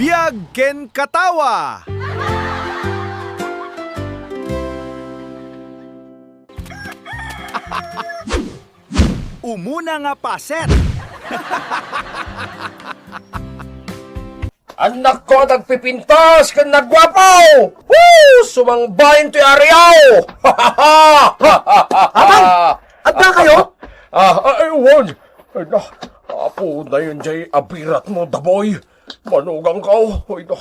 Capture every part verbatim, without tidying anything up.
Biag ken katawa. Umuna nga paset. Annakko a nagpipintas ken nagguapo! Woo! Sumangbayen toy ariaw! Amang! Adda kayo? Ah, ah, ay, wen. Ay, na, apo, nayon jay abirat mo, Daboy. Manugang ka, oh. Ay, na.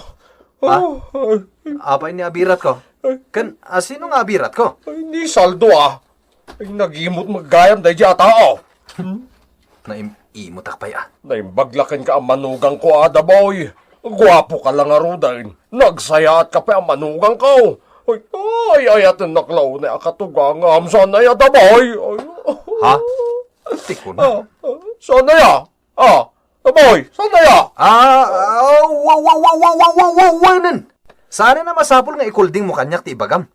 Ah? Ah, ay. Apay ni abirat ko? Ay. Ken, ah, sino nga abirat ko? Ay, ni Saldo, ah. Ay, nagimot met gayam daydi a tao. Hmm? Naim-imutak pay, ah. Naimbag la kenka a manugang ko, ah, Daboy. Guapo ka la ngaruden. Nagsayaat ka pay a manugang ko. Ay, ay, ay, atennak la unay a katugangam. Saan aya, Daboy? Ay. Ha? Ti kuna? Ah, ah, saan aya? Ah, Daboy, saan aya? Ah, ah, wa, wa, wa, nen. Saan a masapul nga ikulding mo kaniak ti ibagam?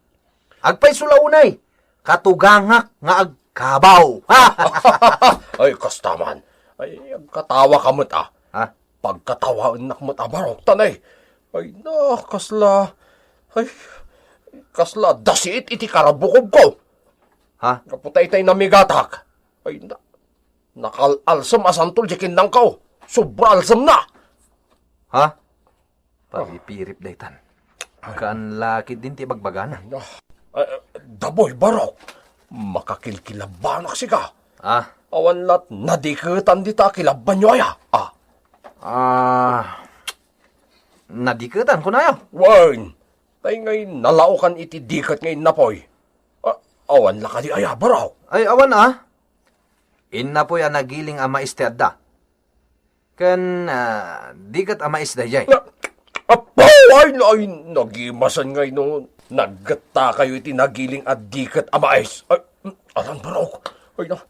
Agpayso la unay, katugangak nga agkabaw. Ay, kasta man. Ay, agkatawa ka met, ah. Ha? Pagkatawaennak met a barok, tanay. Ay, na, kasla, ay, kasla dasiit iti karabukobko. Ha? Gapu ta itay namigatak. Ay, na, nakal-alsem a santol di kinnangko. Sobra alsem na. Ha? Papipirip daytan. Kaan la ketdin ti ibagbagana. Ah, ah, Daboy, barok. Makakilkilabanak sika. Ah. Awan lat nadiketan dita a kilabanyo aya. Ah. Ah, nadiketan, kunayo? Wen, tay ngay nalaokan iti diket nga innapoy. Ah, awan la kadi aya, barok? Ay, awan, ah. Innapoy a nagiling a mais ti adda. Ken, ah, diket a mais daydiay. Na, apo! Ay, na, ay, nagimasan ngay no naggetta kayo iti nagiling a diket a mais. Ay, alan, barok. Ay, na,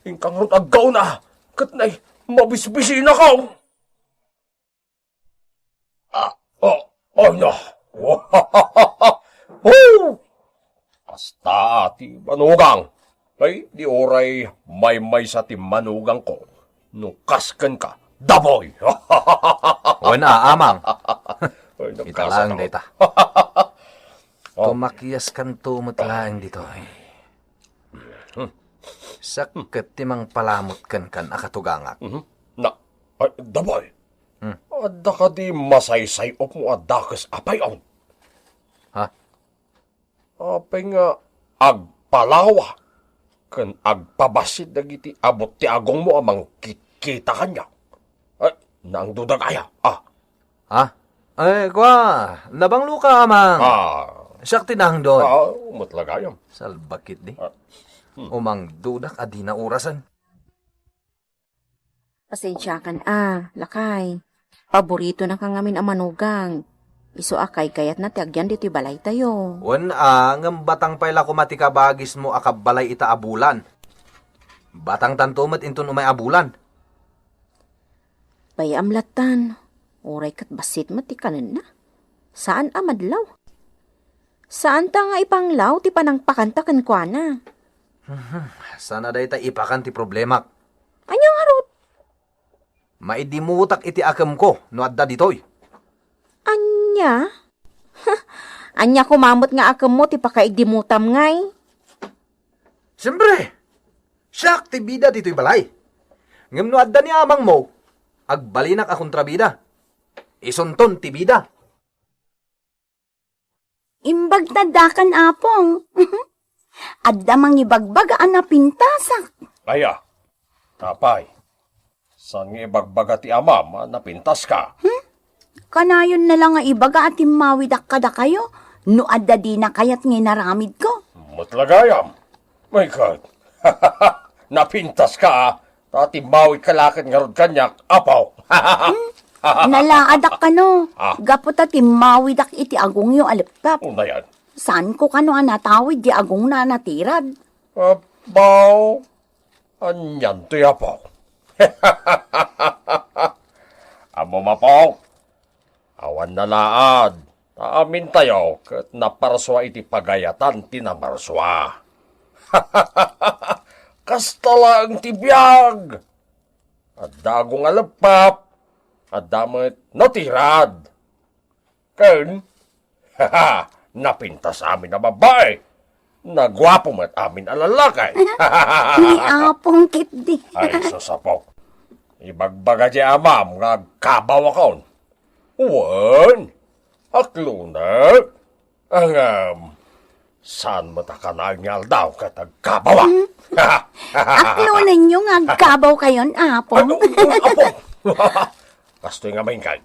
inka ngarud aggauna. Ket nay, mabisbisinaka. Ah, oh, oh, no. Woo! Kasta ti manugang. Ay, di uray maymaysa ti manugangko. No kas kenka, Daboy! Wen, a, amang. Ay, ita nagkasano. Laeng dayta. Oh. Kumakiaskanto met laeng ditoy. Sakket ti mangpalamut kenkan a katugangak. Mhm. Na, ay, Daboy. Hmm. Adda kadi masaysay-opmo a dakes a pay-on? Ha? Apay nga agpalawa ken agpabassit dagiti abut ti agongmo a mangkitkita kaniak? Ay, naangdudak aya? Ah. Ha? Ay, kua, nabangloka, amang. Ah. Siak ti naangdod. Ah, met la gayam. Salbakit di. Ah. Hmm. Umangdudak a di naurasen. Pasensiakan a, lakay. Paborito na ka ngamin a manugang. Isu a kaykayatna ti agyan ditoy balaytayo. Wen a, ngem batang pay la koma ti kabagismo a kabbalay ita a bulan. Batangtanto met inton umay a bulan. Bay-am lattan. Uray ket bassit met ti kanenna. Saan a madlaw. Saanta nga ipanglaw ti panangpakanta kenkuana. Saan a dayta ipakan ti problemak. Ania ngarud? Maidimutak iti akemko no adda ditoy. Ania? Ania koma met nga akemmo ti pakaidimutam ngay? Siempre, siak ti bida ditoy balay. Ngem no adda ni amangmo, agbalinak a kontrabida. Isunton ti bida. Imbag ta dakan, Apong. Adda mangibagbaga a napintasak. Aya, apay, saan nga ibagbaga ti amam a napintaska? Hmm? Kanayon na lang nga ibaga a timmawidak kadakayo no adda dina kayat nga inaramidko. Met la gayam. My God. Napintaska, a. Ta timmawidka la ket ngarud kaniak, apo. Hmm? Nalaadak kano, ah, gapu ta timmawidak iti agongyo a leptap. Unayan. Saanko kano a natawid di agongna a natirad? Apo, anian toy, apo? Ammom, apo, awan nalaad. Ta amintayo ket naparsua iti pagayatan ti namarsua. Kasta laeng ti biag. Adda agong a leppap, adda met natirad. Ken, napintas amin a babai. Naguapo met amin a lalaki. Ni Apong ketdi. Ay, sus, Apo. Ibagbaga di amam nga agkabaw akon. Wen, aklonek. Ngem, saan met a kanayon nga aldaw ket agkabaw a? Hmm? Aklonenyo nga agkabaw kayon, Apo? Ay, o, o, Apo. Kastoy ngamin kay,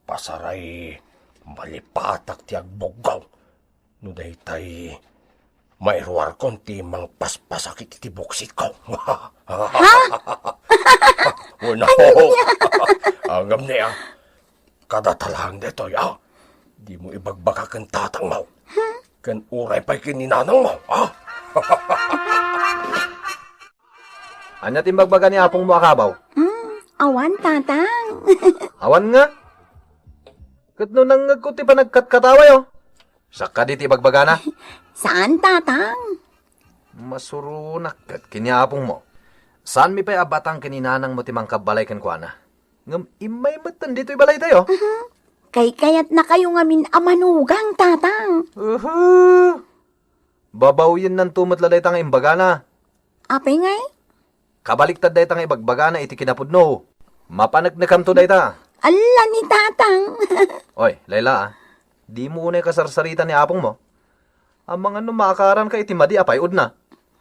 pasaray, malipatak ti agbuggaw. No daytay, mairuarkon ti mangpaspasakit iti buksikko. Ha? Wen, Apo. Ngem ni, a, kadata laeng daytoy, a. Dimo ibagbaga ken tatangmo. Ken uray pay ken ni nanangmo, a. Ania ti imbagbaga ni apongmo a kabaw? Hmm, awan, Tatang. Awan nga. Ket no nangngegko ti panagkatkatawayo, sakadi ti ibagbagana? Saan, Tatang. Masuronak ket ken ni apongmo. Saanmi pay a batang ken ni nanangmo ti mangkabbalay kenkuana. Ngem immay metten ditoy balaytayo. Mhm. Kaykayatnakayo ngamin a manugang, Tatang. Uhu. Babawiyennanto met la dayta nga imbagana. Apay ngay? Kabaliktad dayta nga ibagbagana iti kinapudno. Mapaneknekamto dayta. Alla ni Tatang. Oy, Laila, a. Dimo unay kasarsarita ni apongmo. Amangan no maakaranka iti madi a pay-odna.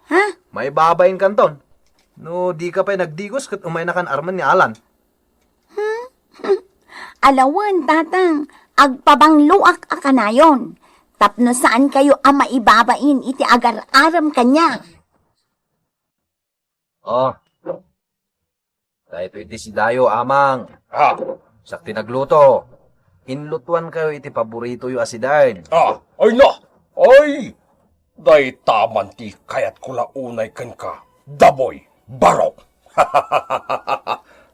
Ha? Maibabainkanton. No dika pay nagdigos ket umaynakan armen ni Alan. Hmm? Alawen, Tatang, agpabangloak a kanayon, tapno saankayo a maibabain iti agar-arem kaniak. Oh. Daytoy ti sidayo, Amang. Ah. Siak ti nagluto. Inlutuankayo iti paboritoyo a sidaen. Ah, ay na! Ay! Dayta man ti kayatko la unay kenka, Daboy, Barok.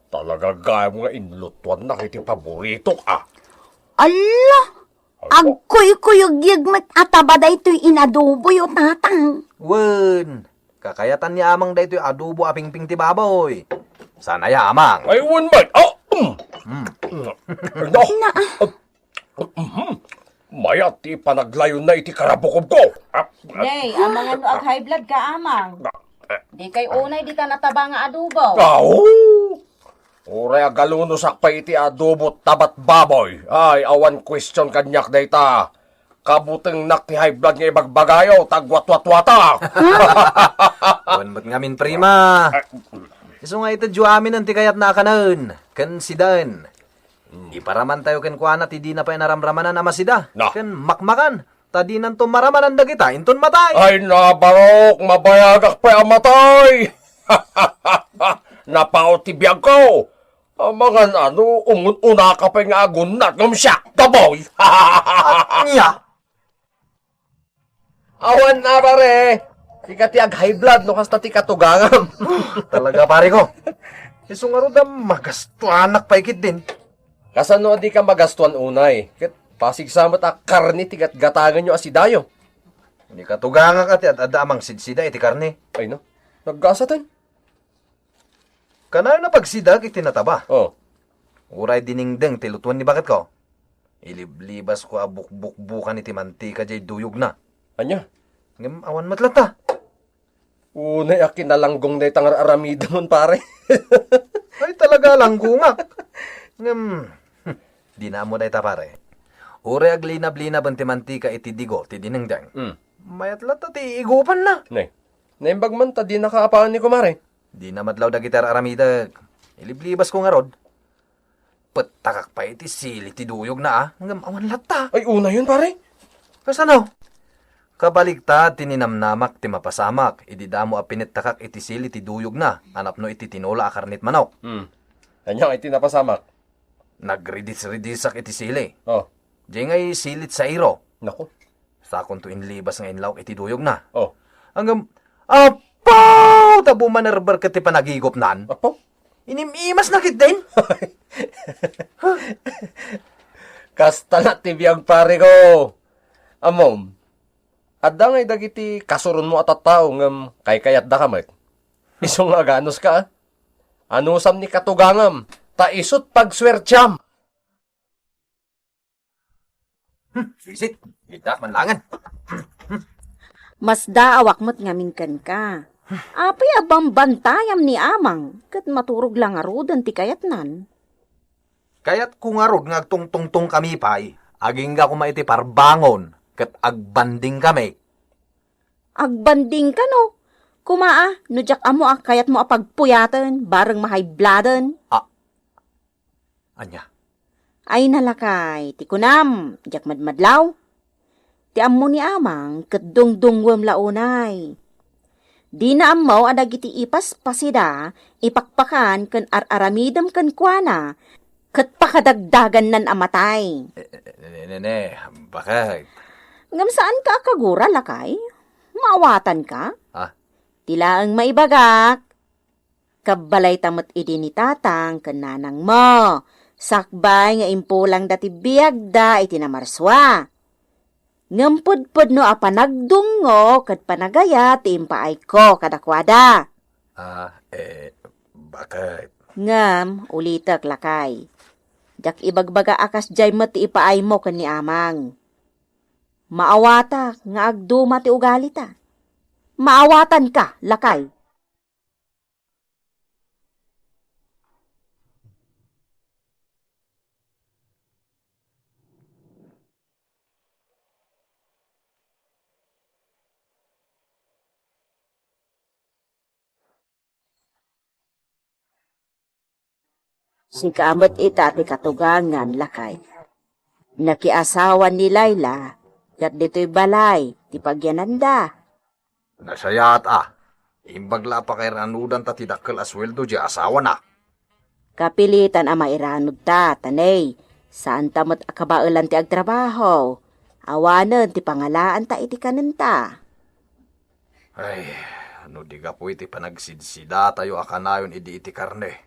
Talaga gayam nga inlutuannak iti paboritok, a. Alla! Ay, po. Agkuykuyugyeg met a taba daytoy inadoboyo, Tatang. Wen, kakayatan ni Amang daytoy adobo a pingping ti baboy. Saan aya, Amang? Ay, wen met. Ah, um. Hmm. Ay, no. Na, ah. Mhm. Mayat ti panaglayonna iti karabukobko. Ah, ah. Nay, amangan no ag-high blood ka, Amang. Ah, eh. Dikay unay dita nataba nga adobo. Aw! Uray agalunosak pay iti adobo tabat baboy. Ay, awan question kaniak dayta. Kabutengnak ti high blood nga ibagbagayo, ta agwatwatwatak. Awan met ngamin, prima. Isu nga itedyo aminen ti kayatna a kanaen, ken sidaen. Hmm. Iparamantayo kenkuana ti dina pay naramramanan a masida, na, ken makmakan, ta dinanto maramanan dagita inton matay. Ay, nabarok, mabayagak pay a matay. Napaot ti biagko. Amangan ano, umun-unaka pay nga agunnat ngem siak, Daboy. Ania? Awan na, pare. Sika ti ag-high blood no kasta ti katugangam. Talaga, pare ko. Isu ngarud a magastuanak pay ketdin. Kasano a dika magastuan unay? Ket pasigsa met a karne ti gatgatangenyo a sidayo. Ni katugangak a ti ad-adda a mangsidsida iti karne. Ay, no? Naggasaten. Kanayon a pagsidaek iti nataba. Oh. Uray dinengdeng ti lutuan ni baketko. Iliblibasko a bukbukbukan iti mantika diay duyogna. Ania? Ngem awan met latta. Unay a kinalanggong dayta nga ar-aramidemon, pare. Ay, talaga, langgongak. Ngem, dina ammo dayta, pare. Uray aglinab-linaben ti mantika iti digo ti dinengdeng. Mm. Mayat latta ti igupanna. Ne. Naimbag man ta dinaka apaen ni kumare. Dina madlaw dagiti ar-aramidek. Iliblibasko ngarud. Pettakak pay iti sili ti duyogna, a, ngem awan latta. Ay, unayon, pare. Kasano? Kabaligtad ti ninamnamak ti mapasamak idi damo a pinettakak iti sili ti duyogna a napno iti tinola a karne ti manok. Hmm. Ania nga iti napasamak? Nagridis-ridisak iti sili. Oh. Diay ngay sili ti sairo. Nako. Sakonto inlibas nga inlawak iti duyogna. Oh. Ngem, apo! Ta bumanerber ket ti panagigupnan. Apo? Inim-imasna ketdin. Kasta la ti biag, pare ko. Ammom, adda ngay dagiti kasuronmo a tattao ngem kaykayatdaka met. Isu nga aganuska, a. Anusam ni katugangam, ta isut' pagsuertiam. Sisit, idak man langen. Masdaawak met ngamin kenka. Apay a bambantayam ni Amang, ket maturog la ngaruden ti kayatnan? Kayatko ngarud nga agtungtungtongkami pay. Agingga koma iti parbangon, ket agbandingkami. Agbanding kano? Kuma a, no diak ammo a kayatmo a pagpuyaten, bareng mahaybladen. Ah, ania? Ay nalakay, ti kunam, diak madmadlaw. Ti ammo ni Amang, ket dungdungngoem la unay. Dina ammo a dagiti ipaspasida, ipakpakan ken ar-aramidem kenkuana, ket pakadagdagannan a matay. Eh, eh, ne, ne, ne, bakit? Ngem saanka a kagura, lakay? Maawatanka? Ah? Ti laeng maibagak, kabbalayta met idi ni tatang ken nanangmo, sakbay nga impulangda ti biagda iti namarsua. Ngem pudpudno a panagdungngo ket panagayat ti impaayko kadakuada. Ah, eh, bakit? Ngem, ulitek, lakay. Diak ibagbaga a kasdiay met ti ipaaymo ken ni Amang. Maawatak nga agduma ti ugalita. Maawatanka, lakay. Sika met ita ti katugangan, lakay. Nakiasawa ni Laila, ket ditoy balay ti pagyananda. Nasayaat a. Imbag la a pakairanudanta ti dakkel a sueldo diay asawana. Kapilitan a mairanudta, ta ne, saanta met a kabaelan ti agtrabaho. Awanen ti pangalaanta iti kanenta. Ay, no di gapu iti panagsidsidatayo a kanayon idi iti karne,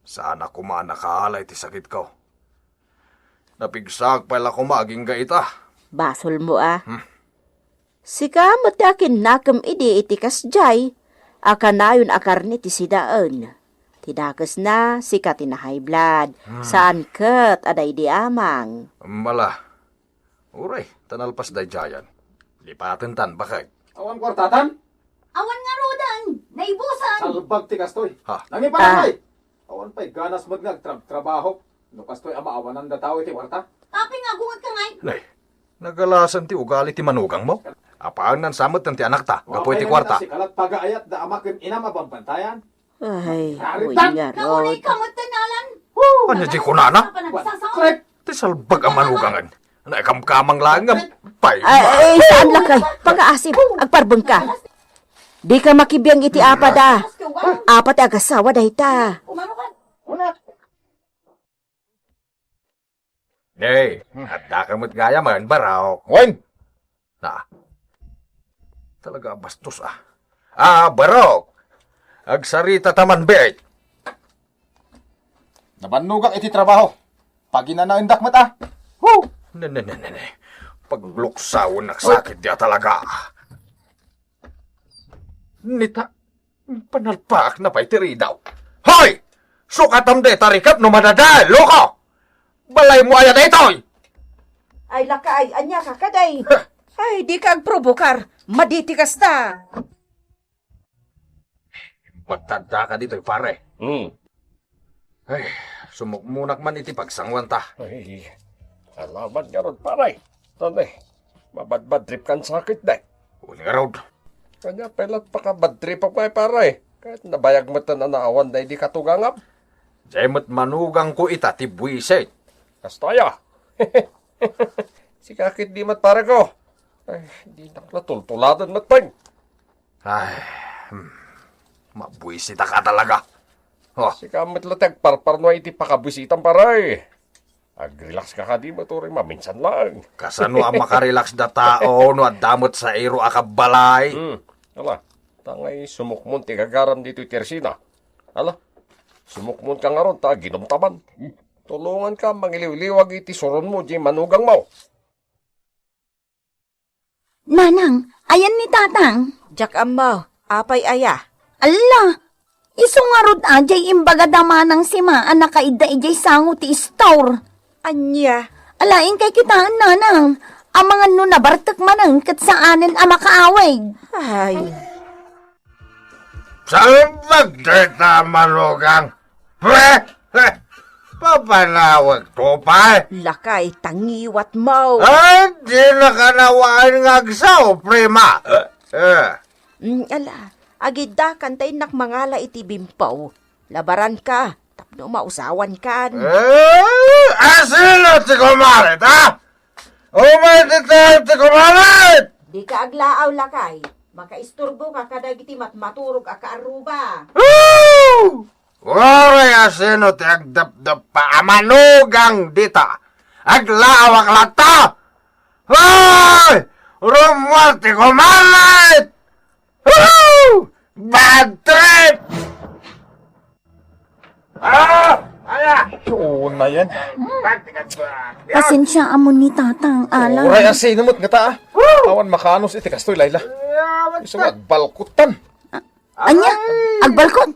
saan a koma a nakaala iti sakitko. Napigsaak pay la koma agingga ita. Basolmo a. Hmm. Sika met ti akinnakem idi iti kasdiay a kanayon a karne ti sidaen. Ti dakesna, sika ti na-high blood. Hmm. Saan ket a daydi Amang. Mala. Uray, ta nalpas daydiayan. Lipatentan, bakit? Awan kuartatan? Awan ngaruden, naibusan. Salbag ti kastoy. Ha? Nangiparamay. Ah. Awan pay ganas met nga agtrab-trabaho. No kastoy a maawananda tayo iti kuarta. Apay nga agunget ka ngay? Nay, nagalasan ti ugali ti manugangmo. Apaannan sa met ti anakta, gapu iti kuarta. Sikalat pagaayat da ama ken inam a bambantayan. Ay, Rarit uy, tan! Ngarud. Naunay ka met ti nalan. Ania ti kunana? Panagsasaw. Trip! Ti salbag a manugangen. Naikamkamang laeng nga pay. Ay, ay, saan lakay? Pagaasip, agparbeng ka. Di ka makibiang iti apa da. Apa ti agasawa dayta. Hey, adda ka met gayam, Barok. Wen! Na. Talaga a bastos, ah. Ah, Barok! Agsarita ta man, bet! Nabannogak iti trabaho. Paginanaendak met, ah. Woo! Ne, ne, ne, ne, ne. Pagluksawen, nagsakit dia talaga. Nita, panalpaak na pay ti ridaw. Hoy! Sukatam de tarikep no madadael, loko! Balaymo aya daytoy! Ay, lakay, ania ka kadi? Huh! Ay, di ka agprovokar. Madi ti kasta. Magtadda ka ditoy, pare. Hmm. Ay, sumukmunak man iti pagsanguanta. Ay, alaman ngarud, pare. Tane, mabadbadtrip kan sakit, day. Uli ngarud. Kanya pelat pakabadtrip ako, eh, pare. Kahit nabayag mo tan anaawan, day, di katugangam. Jay met manugang ko ita ti buwisit. Kastaya. Sikakit di met, pare ko. Ay, di nak natultuladan met, peng. Ay, hmm. Mabuisita ka talaga. Oh. Sika met la ti agparparno iti pakabuisitam, pare. Ag-relax ka kadi, maturing maminsan lang. Kasano a makarelax da tao no adda met sairo a kabbalay? Hmm, ala, tangay sumukmon ti gagaram ditoy ti ersina. Ala, sumukmon ka ngarud ta aginumtaman. Tulongan ka mangiliwliwag iti suronmo, di manugangmo. Manang, ayan ni Tatang? Diak ammo, apay aya? Alla, isu ngarud a jay imbaga da Manang Sima a nakaidda idiay sango ti istor. Ania, Ala, inkay kitaen, nanang. Amangan no nabartek manen ket saanen a makaawig. Ay. Salbag dayta manugang. Pre! Papanawag to, pay? Lakay, tangiwat mo. Ay, di na kanawaen nga agsaw, prima. Eh, eh. Mm, ala, agiddakan ta innak mangala iti bimpo. Labaranka, tapno mausawankan. Eh, asino ti kumarit, ha? Umay ti tayo ti kumarit! Dika aglaaw, lakay. Makaisturboka kadagiti matmaturog a kaarruba. Woo! Uray asino ti agdapdapa a manugang dita? Aglaawak latta! Hoy! Rummuar ti kumarit! Woo! Bad trip! Ah! Ala! Yun na yan. Pasensya amon ni Tatang, ala. Uray asino met ngata, ah. Awan makaanus iti kastoy, Layla. Isu nga agbalkutan. Ania? Agbalkot?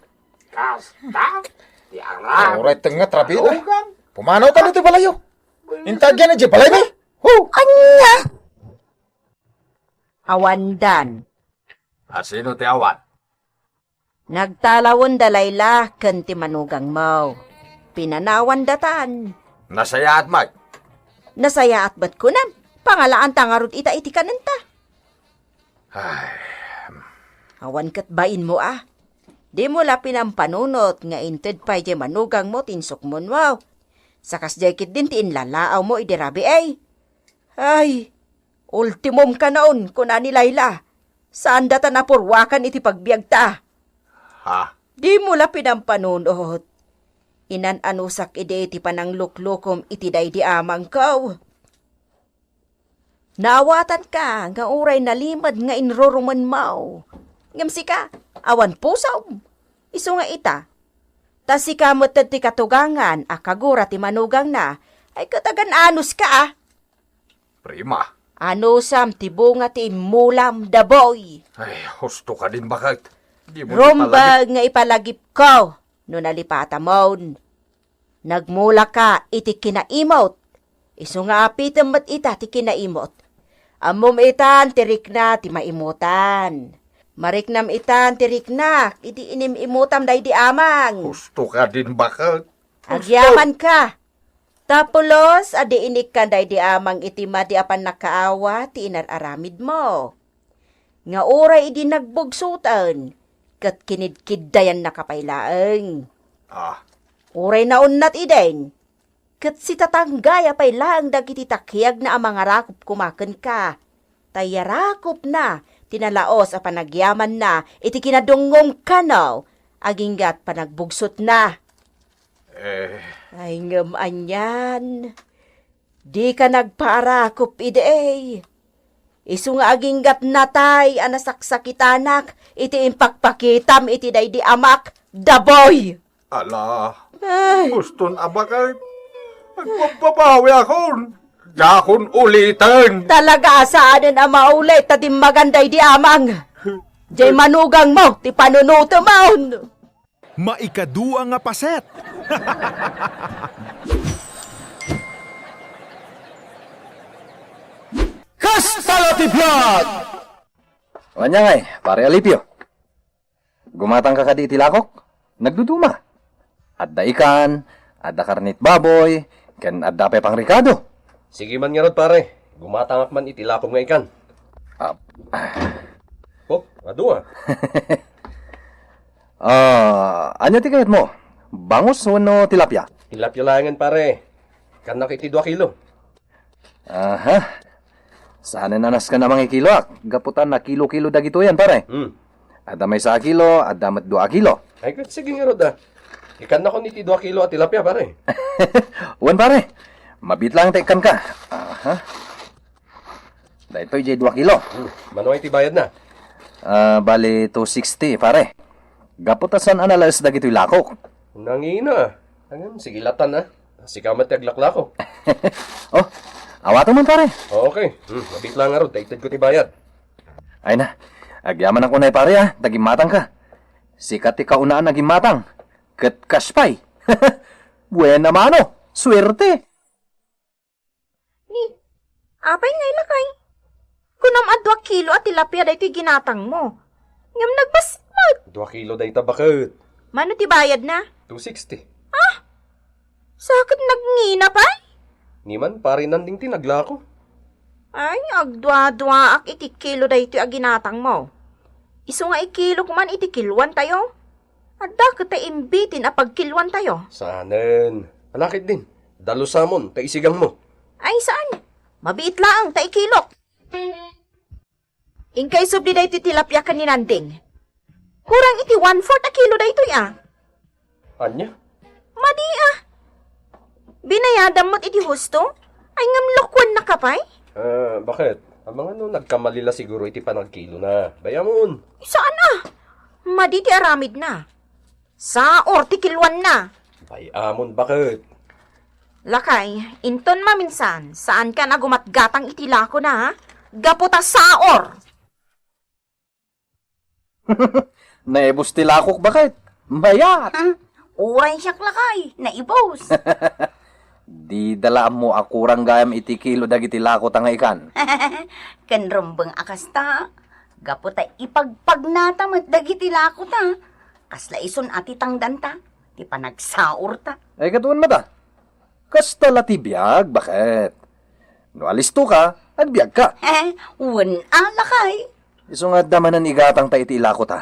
Kasta? Ti aram. Uray tengnga, trabida. Pumanaw tayo ti balayo. Intagian na di balay mi. Hu! Ania? Awandan. Asino ti awan? Nagtalawenda, Layla, ken ti manugangmo. Pinanawan datan. Nasayaat met. Nasayaat met kunam. Pangalaanta ngarud ita iti kanenta. Ay. Awan ket bainmo, a. Dimo la pinampanunot nga inted pay diay manugangmo ti insukmonmo. Sakasdiay ketdin ti inlalaawmo idi rabii. Ay, ultimom kanaon, kuna ni Layla. Saan datan a purwakan iti pagbiagta. Ha? Dimo la pinampanunot. Inan-anusak idi ti panangluklukom iti daydi amangko. Naawatanka nga uray nalimed nga inrurumenmo. Ngem sika, awan pusom. Isu nga ita, ta sika met ti katugangan a kagura ti manugangna, ay ket agan-anuska, a. Prima. Anusam ti bunga ti immulam, Daboy. Ay, husto kadin, baket. Dimo Rumbeng nga ipalagipko no nalipatamon. Nagmulaka iti kinaimot. Isu nga apitem met ita ti kinaimot. Ammom itan ti rikna ti maimutan. Mariknam itan ti riknak idi inim-imutam daydi amang. Husto kadin, baket. Agyamanka. Tapno pulos a di inikkan daydi amang iti madi a pannakaawa ti inar-aramidmo. Nga uray idi nagbugsoten, ket kinidkiddayannaka pay laeng. Ah. Uray naunnat idin, ket sitatanggaya pay laeng dagiti takiagna a mangarakop koma kenka. Ta iyarakopna ti nalaos a panagyamanna iti kinadungngom kano aginggat panagbugsotna. Eh. Ay, ngem anian, dika nagpaarakop idi. Isu nga aginggat natay a nasaksakitanak iti impakpakitam iti daydi amak, Daboy! Ala, ay. Guston a bakay. Agpabbabawi akon. Diakon uliten. Talaga a saanen a maulit ta dimmagan daydi amang. Diay manugangmo ti panunutemon. Maikadua nga paset. Kasta la ti biag! Ania ngay, Pare Alipio? Gumatangka kadi iti lakok? Nagduduma. Adda ikan, adda karnit baboy, ken adda pay pangrikado. Sige man ngarud, pare. Gumatangak man iti lakok nga ikan. Ah. Oh, adu, ah. Ah, ania ti kayatmo? Bangus wenno tilapia? Tilapia laengen, pare. Kannak iti dua kilo. Aha. Saanen a nasken a mangikiloak, gapu ta nakilo-kilo dagitoyen, pare. Hmm. Adda maysa a kilo, adda met dua a kilo. Ay, ket sige ngarud, ah. Ikannakon iti dua kilo a tilapia, pare. Wen, pare. Mabiit laeng ta ikkanka. Aha. Daytoy diay dua kilo. Hmm. Mano iti bayadna? Ah, bali two sixty, pare. Gapu ta saan a nalaes dagitoy lakok. Nangina. Ngem, sige latan, ah. Sika met ti aglaklako. Oh, awatem man, pare. Okay. Hmm, mabiit laeng ngarud ta itedko ti bayad. Ay na, agyamanak unay, pare, ah, ta gimmatangka. Sika ti kaunaan a gimmatang. Ket cash pay. Buena mano. Suerte. Apay ngay, lakay? Kunam a dua kilo a tilapia daytoy ginatangmo. Ngem nagbassit met. Dua kilo dayta, baket. Mano ti bayadna? Two sixty. Ah! Sa ket nagngina pay? Ni man, pari Nanding ti naglako. Ay, agdua-duaak iti kilo daytoy a ginatangmo. Isu nga ikilok man iti kiloantayo. Adda ket ta imbitin a pagkiloantayo. Saanen. Ala ketdin, dalusamon ta isigangmo. Ay, saan. Mabiit laeng ta ikilok. Inka isubli daytoy tilapia ken ni Nanding. Kurang iti one-fourth a kilo daytoy, a. Ania? Madi, a. Binayadam met iti husto? Ay, ngem lokuennaka pay? Ah, baket? Amangan no nagkamali la siguro iti panagkilona. Bay-amon. Saan, a. Madi ti aramidna. Saor ti kiloanna. Bay-amon, baket? Lakay, inton maminsan, saankan a gumatgatang iti lakona, ha? Gapu ta saor. Naibus ti lakok, baket? Mayat! Ha? Uray siak, lakay, naibus. Dida la ammo a kurang gayam iti kilo dagiti lako ta nga ikan. Ken rumbeng a kasta, gapu ta ipagpagnata met dagiti lako ta. Kasla isun a ti tangdanta, ti panagsaor ta. Ay, ket wen met, a. Kasta la ti biag, baket? No alistoka, agbiagka. Wen a, lakay. Isu nga adda manen igatang ta iti ilako ta.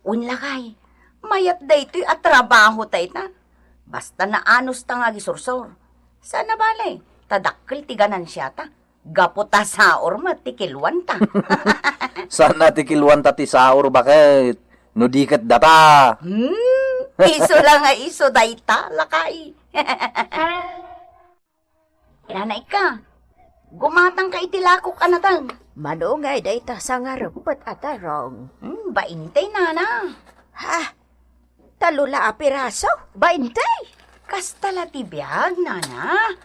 Wen, lakay, mayat daytoy a trabaho ta ita. Basta naanus ta nga agisursor. Saan a bale, ta dakkel ti ganansiata. Gapu ta saor met ti kiloanta. Saan a ti kiloanta ti saor, baket? No di ket data. Hmm, isu la nga isu dayta, lakay. Nana, ika, gumatangka iti lakok a nateng. Mano ngay dayta sangareppet a tarong? Hmm, bainte, nana. Ha? Talo la a piraso? Bainte? Kasta la ti biag, nana.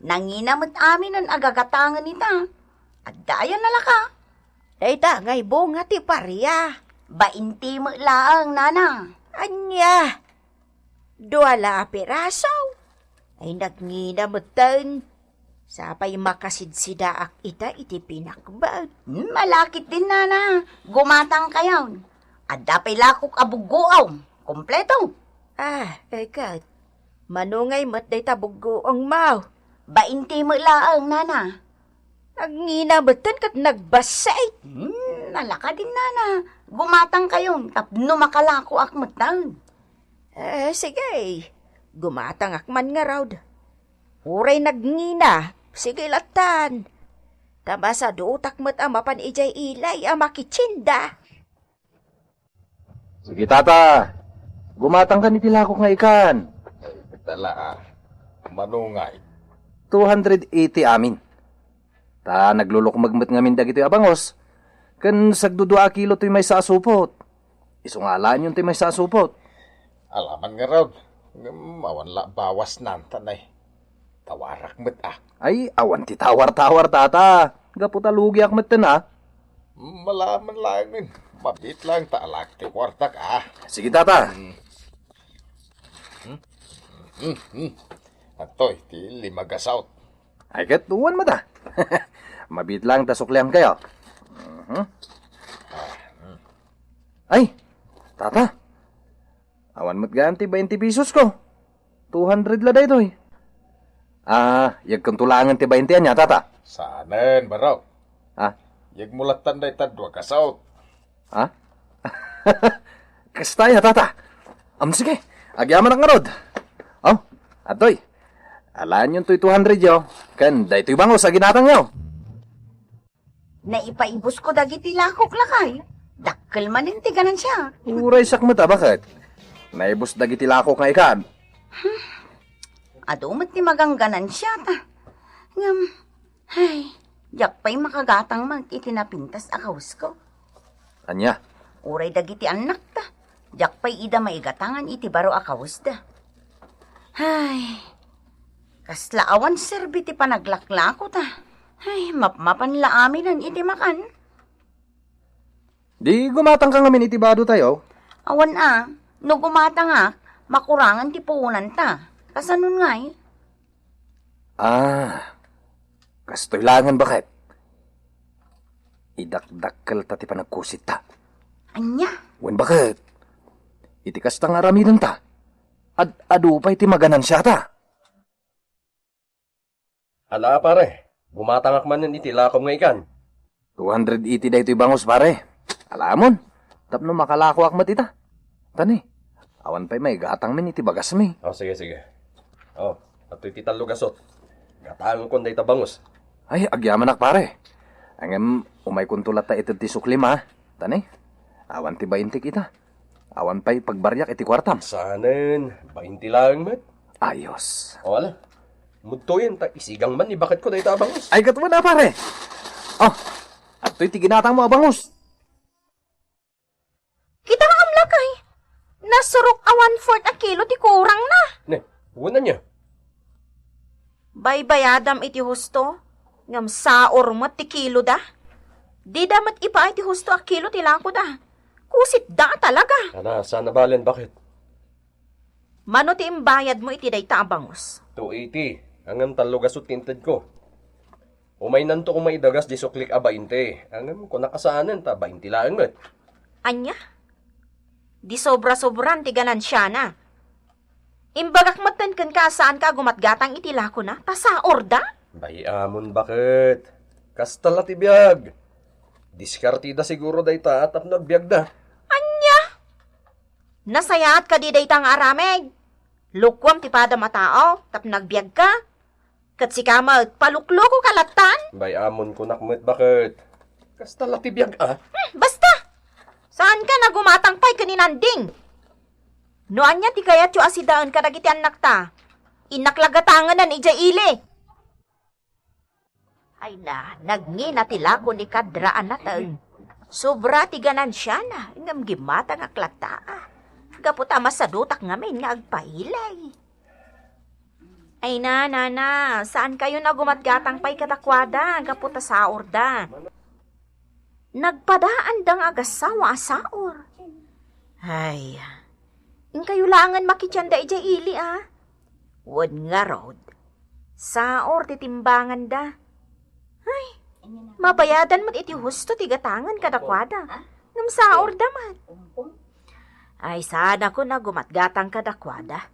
Nangina met aminen a gagatangen ita. Adda aya nalaka? Dayta ngay bunga ti paria. Bainte met laeng, nana. Ania? Dua la a piraso? Ay, nagngina metten. Sapay makasidsidaak ita iti pinakbet. Hmm, malakit din, nana. Gumatangkayon. Adda pay lakok a buggoom. Kompleto. Ah, ket. Mano ngay met dayta buggoommo? Bainte met laeng, nana. Nagngina metten ket nagbassit. Hmm, nalaka din, nana. Gumatangkayon tapno makalakoak metten. Eh, sige. Gumatangak man ngarud. Uray nagngina, sige lattan. Ta masadutak met a mapan idiay ilay a makitienda. Sige, tata. Gumatangkan iti lakok nga ikan. Ay, tala, a. Mano ngay? Two hundred eighty amin. Ta naglulukmeg met ngamin dagitoy a bangos. Ken sagdudua a kilo toy maysa a supot. Isu nga alaenyon ti maysa a supot. Alaman ngarud, ngem awan la bawasnan ta nay. Tawarak met, a. Ay, awan ti tawar-tawar, tata. Gapu ta lugiak metten, a. Malaman laengen. Mabiit laeng ta alaek ti kuartak, a. Sige, tata. Hmm. Hmm? Hmm, hmm. Adtoy ti lima gasaot. Ay, ket wen met, a. Mabiit laeng ta sukliankayo. Mhm. Ay, tata. Awan met gayam ti bainte pesos ko. Two hundred la daytoy. Ah, yegkonto laengen ti bainte ania, tata? Saanen, barok. Ah? Yegmo lattan dayta dua gasaot. Ah? Kasta aya, tata. Am, sige, agyamanak ngarud. Oh, adtoy. Alaenyon toy two hundred yo, ken daytoy bangos a ginatangyo. Naipaibusko dagiti lakok, lakay. Dakkel manen ti ganansia. Uray siak met a, baket? Naibus dagiti lakok nga ikan. Adu met ti maganganansia ta. Ngem, ay, diak pay makagatang met iti napintas a kawesko. Ania? Uray dagiti annakta, diak pay ida maigatangan iti baro a kawesda. Ay, kasla awan serbi ti panaglaklako ta. Ay, mapmapan la aminen iti makan. Di gumatangka ngamin iti bado tayo? Awan a, no gumatangak, makurangan ti puonanta. Kasanon ngay? Ah, Kastoy laengen, baket. Idakdakkelta ti panagkusitta. Ania? Wen, baket. Iti kasta nga aramidenta, ad-adu pay ti maganansiata. Ala, pare, gumatangak manen iti lakom nga ikan. Two hundred eighty daytoy bangus, pare. Alamon, tapno makalakoak met ita. Tani, awan pay maigatangmin iti bagasmi. Oh, sige, sige. Oh, adtoy ti tallo gasut. Gatangkon dayta bangus. Ay, agyamanak, pare. Ngem, umaykonto latta ited ti suklim, a. Tani, awan ti baintik ita. Awan pay pagbariak iti kuartam. Sanen, bainti laeng met. Ayos. O, ala. Mudtoyen ta isigang man ni baketko dayta a bangus. Ay, ket wen a, pare. Oh, adtoy ti ginatangmo a bangus. Kita nga amlakay. Nasurok a one-fourth a kilo ti kurangna. Ne, wen ania? Baybayadam iti husto, ngem saor met ti kiloda. Dida met ipaay ti husto a kilo ti lakoda. Kusitda a talaga. Ana, saan a balen, baket? Mano ti imbayadmo iti dayta a bangus? Two eighty. Ngem tallo gasut ti intedko. Umaynanto koma idagas di suklik a bainte. Ngem kunak a saanen ta bainte laeng met. Ania? Di sobra-sobran ti ganansiana. Imbagak metten kenka a saanka a gumatgatang iti lakona, ta saorda? Bay-amon, baket. Kasta la ti biag. Diskarteda siguro dayta tapno agbiagda. Ania? Nasayaat kadi dayta nga aramid? Lukuam ti padam a tao tapno agbiagka? Ket sika met, paluklukoka lattan? Bay-amon, kunak met, baket. Kasta la ti biag, a? Hmm, basta! Saanka a gumatang pay ken ni Nanding? No ania ti kayatyo a sidaen kadagiti annakta, innak la gatangenan idiay ili. Ay na, nagngina ti lako ni Kadra a nateng. Sobra ti ganansiana, ngem gimmatangak latta. Gapu ta masadutak ngamin nga agpailay. Ay na, nana, saankayon a gumatgatang pay kadakuada gapu ta saorda. Nagpadaanda nga agassawa a saor. Ay, inkayo laengen makitianda idiay ili, a? Wen ngarud, saor ti timbanganda. Ay, mabayadan met iti husto ti gatangen kadakuada. Ngem saorda met. Ay, saanakon a gumatgatang kadakuada.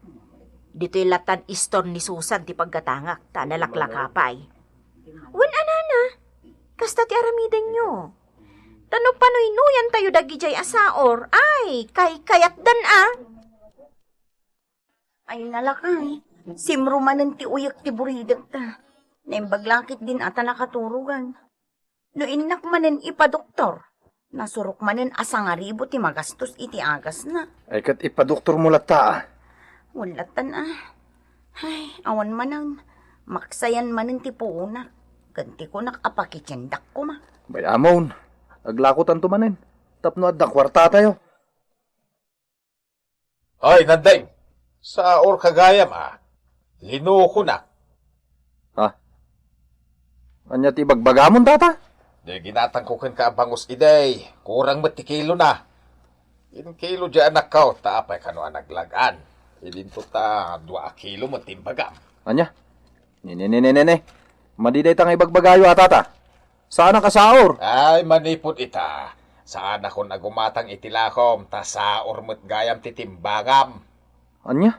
Ditoy lattan istor ni Susan ti paggatangak, ta nalaklaka pay. Wen a, nana, kasta ti aramidenyo. Ta no panuy-nuyantayo dagidiay a saor, ay, kaykayatdan a. Ay, nalakay. Simro manen ti uyek ti buridekta. Naimbag la ketdin a ta nakaturogan. No innak manen ipadoktor, nasurok manen a sangaribu ti magastos iti agasna. Ay, ket ipadoktormo latta, a. Wen lattan, a. Ay, awan manen. Maksayan manen ti puonak. Ken ti kunak a pakitiendak koma. Bay-amon, aglakotanto manen tapno adda kuartatayo. Ay, Nandeng! Saorka gayam, a. Linukonak. Ha? Ania ti ibagbagamon, tata? Di ginatangko kenka a bangus idi, kurang met ti kilona. Inkilo di anakko, ta apay kano a naglag-an. Idinto ta dua a kilo met ti imbagam. Ania? Ne, ne, ne, ne, ne, ne. Madi dayta nga ibagbagayo a, tata. Saanak a saor. Ay, manipud ita, saanakon a gumatang iti lakom, ta saor met gayam ti timbangam. Ania?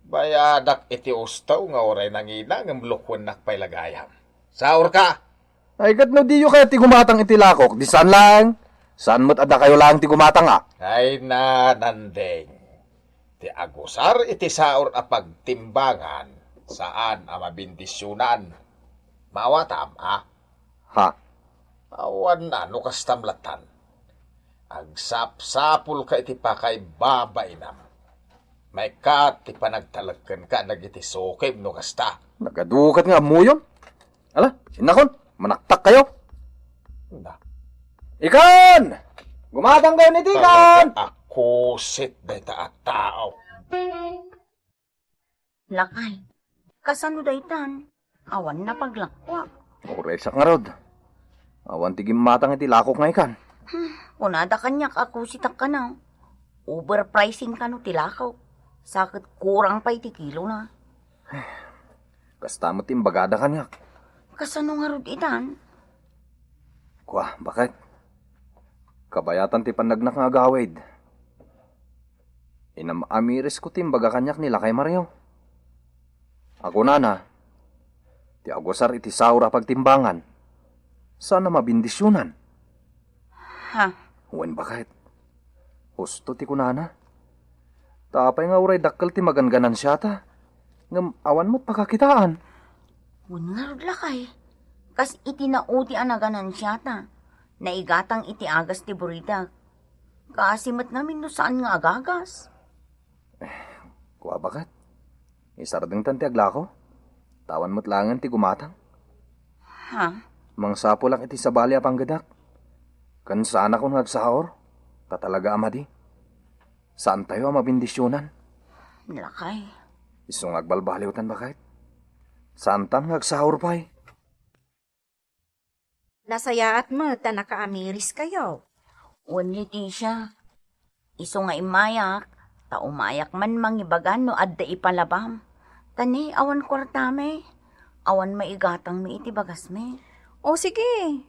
Bayadak iti usto nga uray nangina ngem lukuennak pay la gayam. Saorka? Ay, ket no diyo kayat ti gumatang iti lakok, di saan laeng. Saan met a dakayo laeng ti gumatang, a? Ay na, Nandeng. Ti agusar iti saor a pagtimbangan, saan a mabendisionan. Maawatam, a? Ha? Awan a no kastam lattan. Agsapsapulka iti pakaibabainam. Maikkat ti panagtalek kenka dagiti sukim no kasta. Nagadukat nga ammoyon? Ala, innakon, manaktak kayo. Na. Ikan! Gumatang kayo ni Tikan! Talaga a kusit dayta a tao. Lakay, kasano daytan? Awan na paglakwa. Uray sa ngarud. Awan ti gimmatang iti lakok nga ikan. Hmm, kunada kaniak a kusitak kano. Overpricing kano ti lakok. Sa ket kurang pay ti kilona. Kasta met ti imbagada kaniak. Kasano ngarud itan? Kua, baket. Kabayatan ti pannagnak nga agawid. Inam-amiris ko ti imbaga kaniak ni Lakay Mario. Agunana, ti agusar iti saur a pagtimbangan, saan a mabindisionan. Ha? Wen, baket. Husto ti kunana. Ta apay nga uray dakkel ti maganganansiata, ngem awan met pakakitaan? Wen ngarud, Lakay. Kas iti naudi a naganansiata, naigatang iti agas ti buridek. Kaasi met ngamin no saan nga agagas. Kua, baket. Isardengtan ti aglako. Tawan met laengen ti gumatang. Ha? Mangsapulak iti sabali a panggedak. Ken saanakon nga agsaur, ta talaga a madi. Saantayo a mabindisionan. Lakay. Isu nga agbalbaliwtan, baket. Saantan nga agsaur pay. Nasayaat met ta nakaamiriskayo. Wen, Leticia. Isu nga immayak, ta umayak man mangibagan no adda ipalabam. Ta ne, awan kuartami. Awan maigatangmi iti bagasmi. O sige.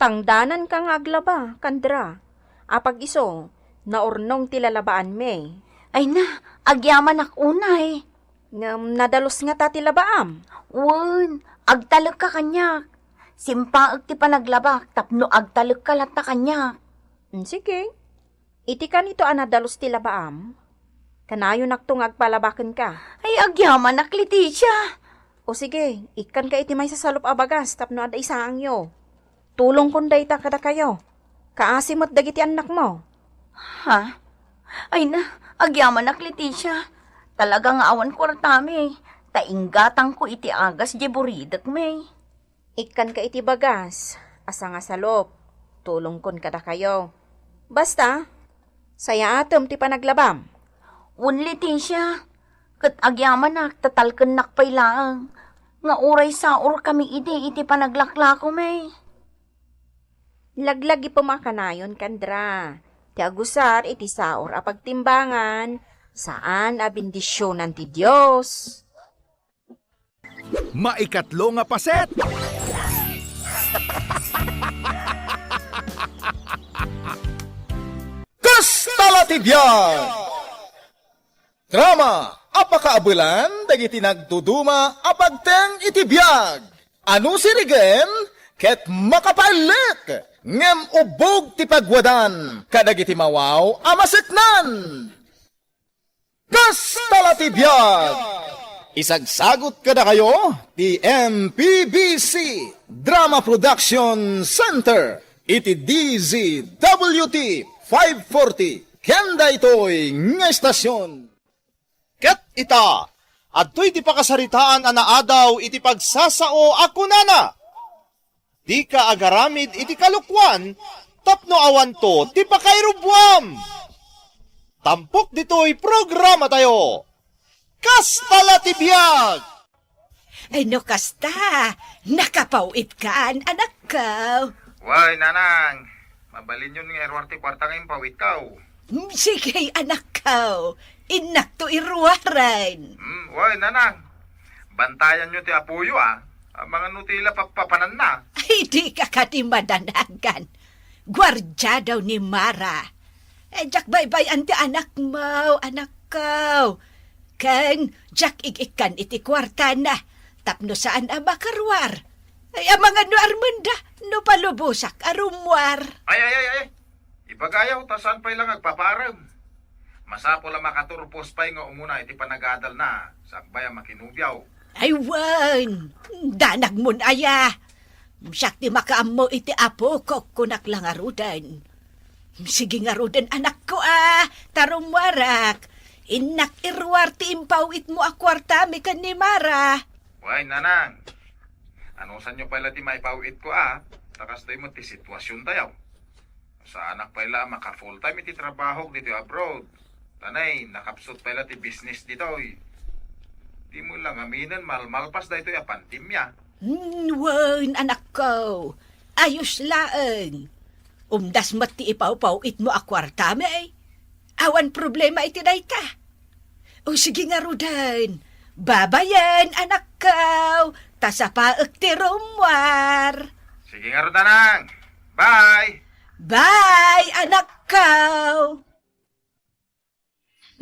Tangdananka nga aglaba, Kandra. Apag isu, naurnong ti lalabaanmi. Ay na, agyamanak unay. Ngem nadalus ngata ti labaam? Wen, agtalekka kaniak. Simpaek ti panaglabak tapno agtalekka latta kaniak. Mm, sige. Iti kanito a nadalus ti labaam, kanayonakto nga agpalaba kenka. Ay, agyamanak, Leticia. O sige, ikkanka iti maysa salup a bagas tapno adda isaangyo. Tulongkon dayta kadakayo. Kaasi met dagiti annakmo. Ha? Ay na, agyamanak, Leticia. Talaga nga awan kuartami. Ta inggatangko iti agas diay buridekmi. Ikkanka iti bagas a sangasalup. Tulongkon kadakayo. Basta, sayaatem ti panaglabam. Wen, Leticia. Ket agyamanak, ta talkennak pay laeng nga uray saurkami idi iti panaglaklakomi. Laglagipem a kanayon, Kandra. Ti agusar iti saur a pagtimbangan, saan a bendisionan ti Dios. Maikatlo nga paset. Kasta la ti biag! Drama a pakaabelan dagiti nagduduma a pagteng iti biag. Ano sirigen ket makapaellek, ngem ubbog ti pagwadan kadagiti mawaw a maseknan. Kasta la ti biag! Isagsagut kadakayo ti M P B C Drama Production Center iti D Z W T five forty ken daytoy nga estasion. Ket ita, adtoy ti pakasaritaan a naadaw iti pagsasao a kunana, "Dika agaramid iti kalokuan tapno awanto ti pakairubbuam." Tampok ditoy programatayo. Kasta la ti biag! Ay, no kasta, nakapaw-itkan, anakko. Way, nanang, mabalinyon nga iruar ti kuarta nga impawitko. Hmm, sige, anakko. Innakto iruaren. Hmm, way, nanang. Bantayanyo ti apoyo, a. Amangan no ti la pappapananna. Ay, dika kadi madanagan. Guardia daw ni Mara. Eh, diak baybay-an ti anakmo, anakko. Ken diak ig-ikkan iti kuartana, tapno saan a makaruar. Ay, amangan no armenda, no palubosak a rummuar. Ay, ay, ay, ay. Ibagayo, ta saan pay la nga agpapaarem. Masapul a makaturpos pay nga umuna iti panagadalna, sakbay a makinubiaw. Ay, wen, danagmon aya. Siak ti makaammo iti apok, kunak la ngaruden. Sige ngaruden, anakko, a, ta rummuarak. Innak iruar ti impaw-itmo a kuartami ken ni Mara. Way, nanang. Anusanyo pay la ti maipaw-itko, a? Ta kastoy met ti situasiontayo. Saanak pay la a maka-full time iti trabahok ditoy abroad. Tanay, nakapsut pay la ti business ditoy. Dimo la ngaminen malmalpas daytoy a pandemia. Hmm, wen, anakko. Ayos laeng. Umdas met ti ipawpaw-itmo a kuartami. Awan problema iti dayta. O sige ngaruden. Babayen, anakko. ta sapaek ti rummuar. Sige ngarud, Nanang. Bye! Bye, anakko!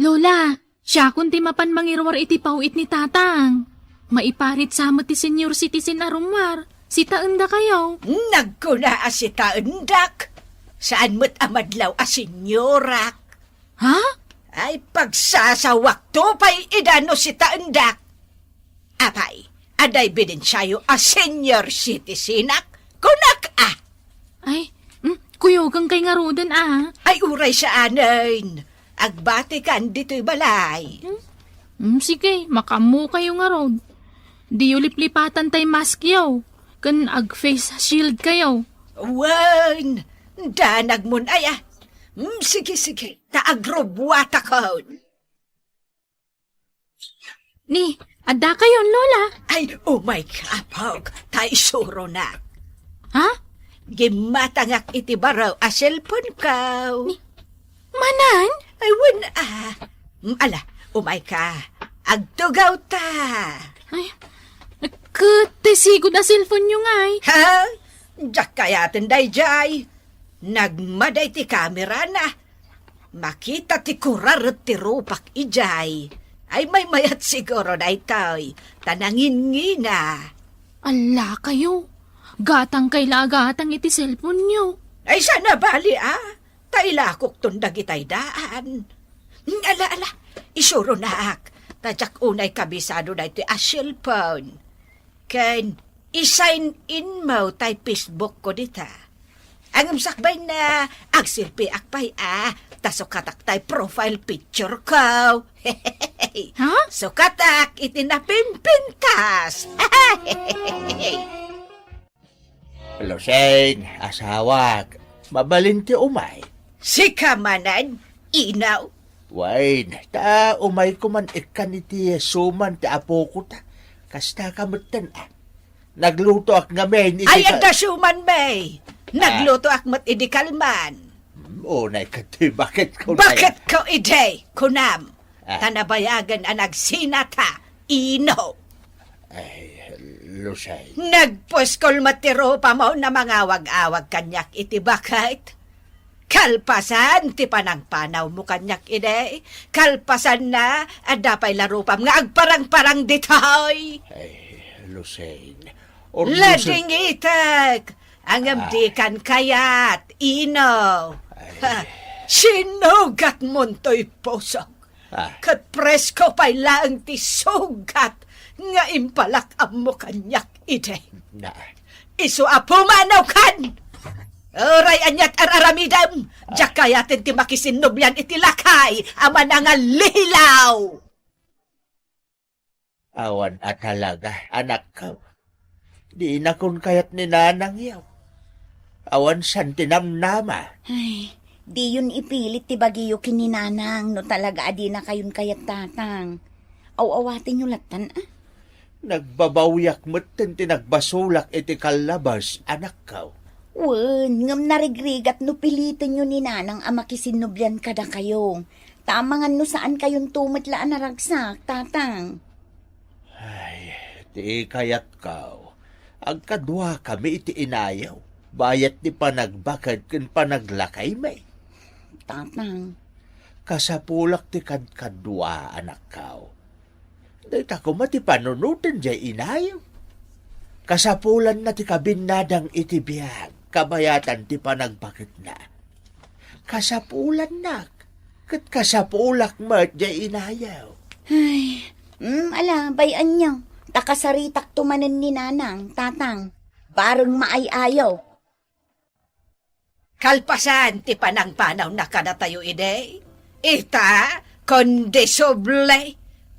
Lola, siakon ti mapan mangiruar iti paw-it ni Tatang. Maiparit sa met ti senior citizen a rummuar. Sitaendakayo. Nagkuna a sitaendak. Saan met a madlaw a seniorak. Ha? Ay, pagsasawakto pay ida no sitaendak. Apay, adda ebidensiayo a senior citizenak? Kunak a. Ay, mm, kuyogan kay ngaruden a. Ay, uray saanen. Agbatikan ditoy balay. Hmm? Hmm, sige, makaammokayo ngarud. Diyo liplipatan tay maskyo, ken ag-face shield kayo. Wen, danagmon aya. Hmm, sige, sige, ta agrubbuatakon. Ni, adda kayon, Lola? Ay, umay ka, Pog, ta isuronak. Ha? Gimmatangak iti baro a cellphone ko. Ni, manan? Ay, wen, ah. Mm, ala, umay ka. Agtugaw ta. Ay, ket ti sigud a cellphone-yo ngay. Ha? Diak kayaten daydiay. Nagmada iti kamerana. Makita ti kuraret ti rupak idiay. Ay, maymayat siguro daytoy, ta nangingina. Ala kayo, gatang kay la agatang iti cellphone-yo. Ay, saan a bali, a? Ta ilakokton dagitay daan. Ala, ala, isuronak. Ta diak unay kabisado daytoy a cellphone. Ken i-sign in mo tay Facebook ko dita. Ngem sakbay na, agselfiak pay a, ta sukatak tay profile picture ko. Ha? Sukatak iti napimpintas. Lucene, asawak, mabalin ti umay? Sika manen, Ino? Wen, ta umayko man ikkan iti suman ti apoko ta. Kasta ka metten, a. Naglutoak ngamin iti Ay, ka- adda suman, May. Ah. Naglutoak met idi kalman. Hmm, unay ka ti baketko na Baketko idi, kunam. Ah. Ta nabayagen a nagsinata, Ino. Ay, Lucene. Nagpuskol met ti rupamo a mangawag-awag kaniak iti baket. Kalpasan ti panangpanawmo kaniak idi, kalpasanna, adda pay la rupam nga agparangparang ditoy. Ay, Lucene. Or Lucene. Ladingitek! Ngem Ah. dikan kayat, Ino. Ay. Ha, sinugatmon toy pusok. Ah. Ket presko pay laeng ti sugat nga impalak-ammo kaniak idi. Na. Isu a pumanawkan! Uray aniat ar-aramidem, Ah. diak kayaten ti makisinnublian iti lakay a manangallihilaw. Awan a talaga, anakko. Dinakon kayat ni nanangyo. Awan saan ti namnama. Ay, diyon ipilit ti bagiyo ken ni nanang no talaga a dinakayon kayat, tatang. Aw-awatenyo lattan, a? Nagbabawiak metten ti nagbasolak iti kallabas, anakko. Wen, ngem narigrigat no pilitenyo ni nanang a makisinnublian kadakayo. Ta amangan no saankayonto met la a naragsak, tatang. Ay, ti kayatko, agkaduakami iti inayo, bayat ti panagbaked ken panaglakaymi. Tatang. Kasapulak ti kadkadua, anakko. Dayta koma ti panunoten jay inayo. Kasapulanna ti kabinnadang iti biag, kabayatan ti panagbaketna. Kasapulannak, ket kasapulak met jay inayo. Ay, mm, ala, bay-anyo. Ta kasaritakto manen ni nanang, tatang. Bareng maay-ayo. Kalpasan ti panangpanawna kadatayo idi. Ita, kondisable.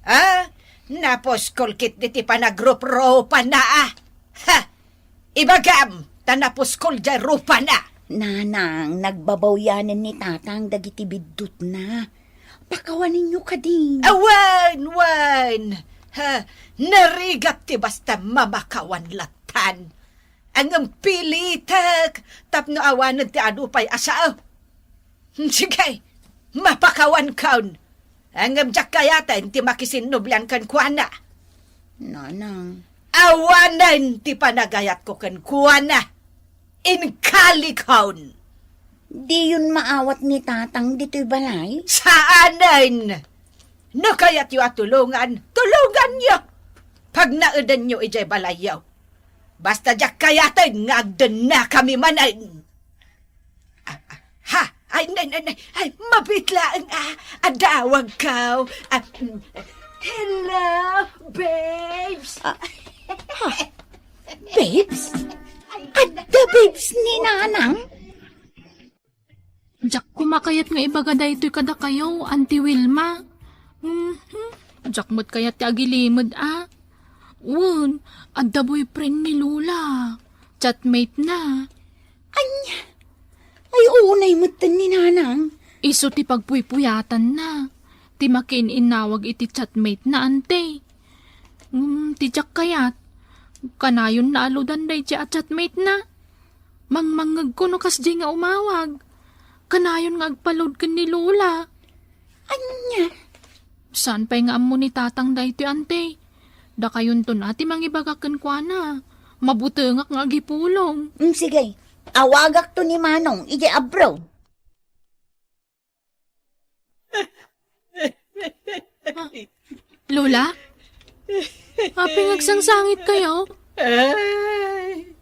A, napuskol ketdi ti panagrupropana, a. Ha! Ibagam, ta napuskol jay rupana. Nanang, nagbabawyanen ni tatang dagiti biddutna. Pakawanenyo kadi. Awan, wan. Ha, narigat ti basta mamakawan lattan. Ngem pilitek tapno awanen ti adu pay a sao. Sige, mapakawankon. Ngem diak kayaten ti makisinnublian kenkuana. Nanang, Awanen ti panagayatko kenkuana. Inkalikon. Diyon maawat ni Tatang ditoy balay? Saanen! No kayatyo a tulongan, tulonganyo! Pagnaedenyo idiay balayyo. Basta diak kayaten nga agdennakami manen. Ah, ah, ha? Ay, nay, nay, nay. Ay, mabiit laeng, ah. Adawagko. Ah, mm. Hello, babes. Ah, ha? Babes? Adda babes ni Nanang? Diak koma kayat nga ibaga daytoy kadakayo, Auntie Wilma. Mhm. Diak met kayat ti agilimed, a. Wen, adda boyfriend ni Lola. Chatmate na. Ania? Ay, unay metten ni Nanang. Isu ti pagpuypuyatanna. Ti makiin-innawag iti chatmate na, ante. Ngem ti diak kayat, kanayon naaludan daydiay a chatmate na. Mangmangngegko no kasdiay nga umawag. Kanayon nga agpalud ken ni Lola. Ania? Saan pay nga ammo ni Tatang daytoy, ante? Dakayonto na ti mangibaga kenkuana. Mabutengak nga agipulong. Mm, sige. Awagakto ni Manong idiay abroad. Ah, Lola? Apay nga agsangsangitkayo? Ay,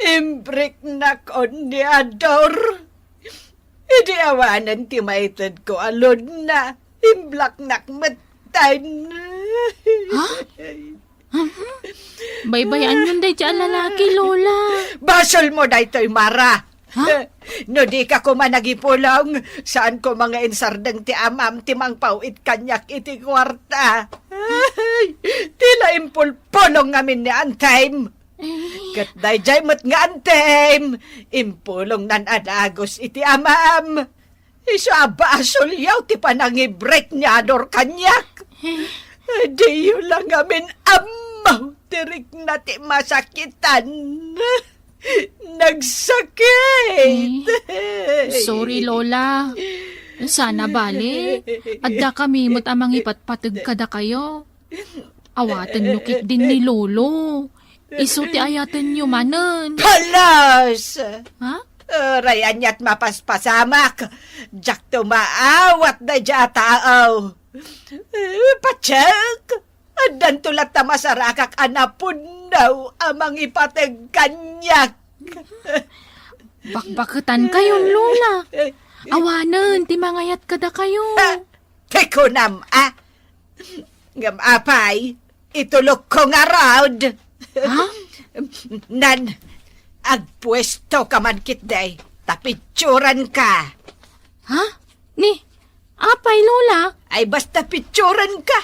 imbriknak on ni Ador. Idi awanen ti maitedko a loadna, imblaknak metten. Ha? Mhm. Baybay-anyon daydiay a lalaki, Lola. Basolmo daytoy, Mara. Ha? No dika koma nagipulong, saan koma nga insardeng ti amam ti mangpaw-it kaniak iti kuarta. Ay, ti la impulpulong ngamin ni Antem. Eh. Ket daydiay met nga Antem, impulongnan a dagus iti amam. Isu a basolyo ti panangibrik ni Ador kaniak. Eh. Diyo la ngamin ammo ti rikna ti masakitan. Nagsakit. Eh, sorry, Lola. Sana bale, adda kami met a mangipatpateg kadakayo. Awatenyo ketdin ni Lolo. Isu ti ayatenyo manen. Palas! Ha? Uray aniat mapaspasamak. Diakto maawat daydiay a tao. Patiek! Addanto latta masarakak a napunnaw a mangipateg kaniak. Bakbaketankayon, Lola. Awanen ti mangayat kadakayo. Ha? Ti kunam, a? Ngem apay, itulokko ngarud. Ha? Nan, agpuestoka man ketdi, ta pitsurenka. Ha? Ni, apay, Lola? Ay, basta pitsurenka.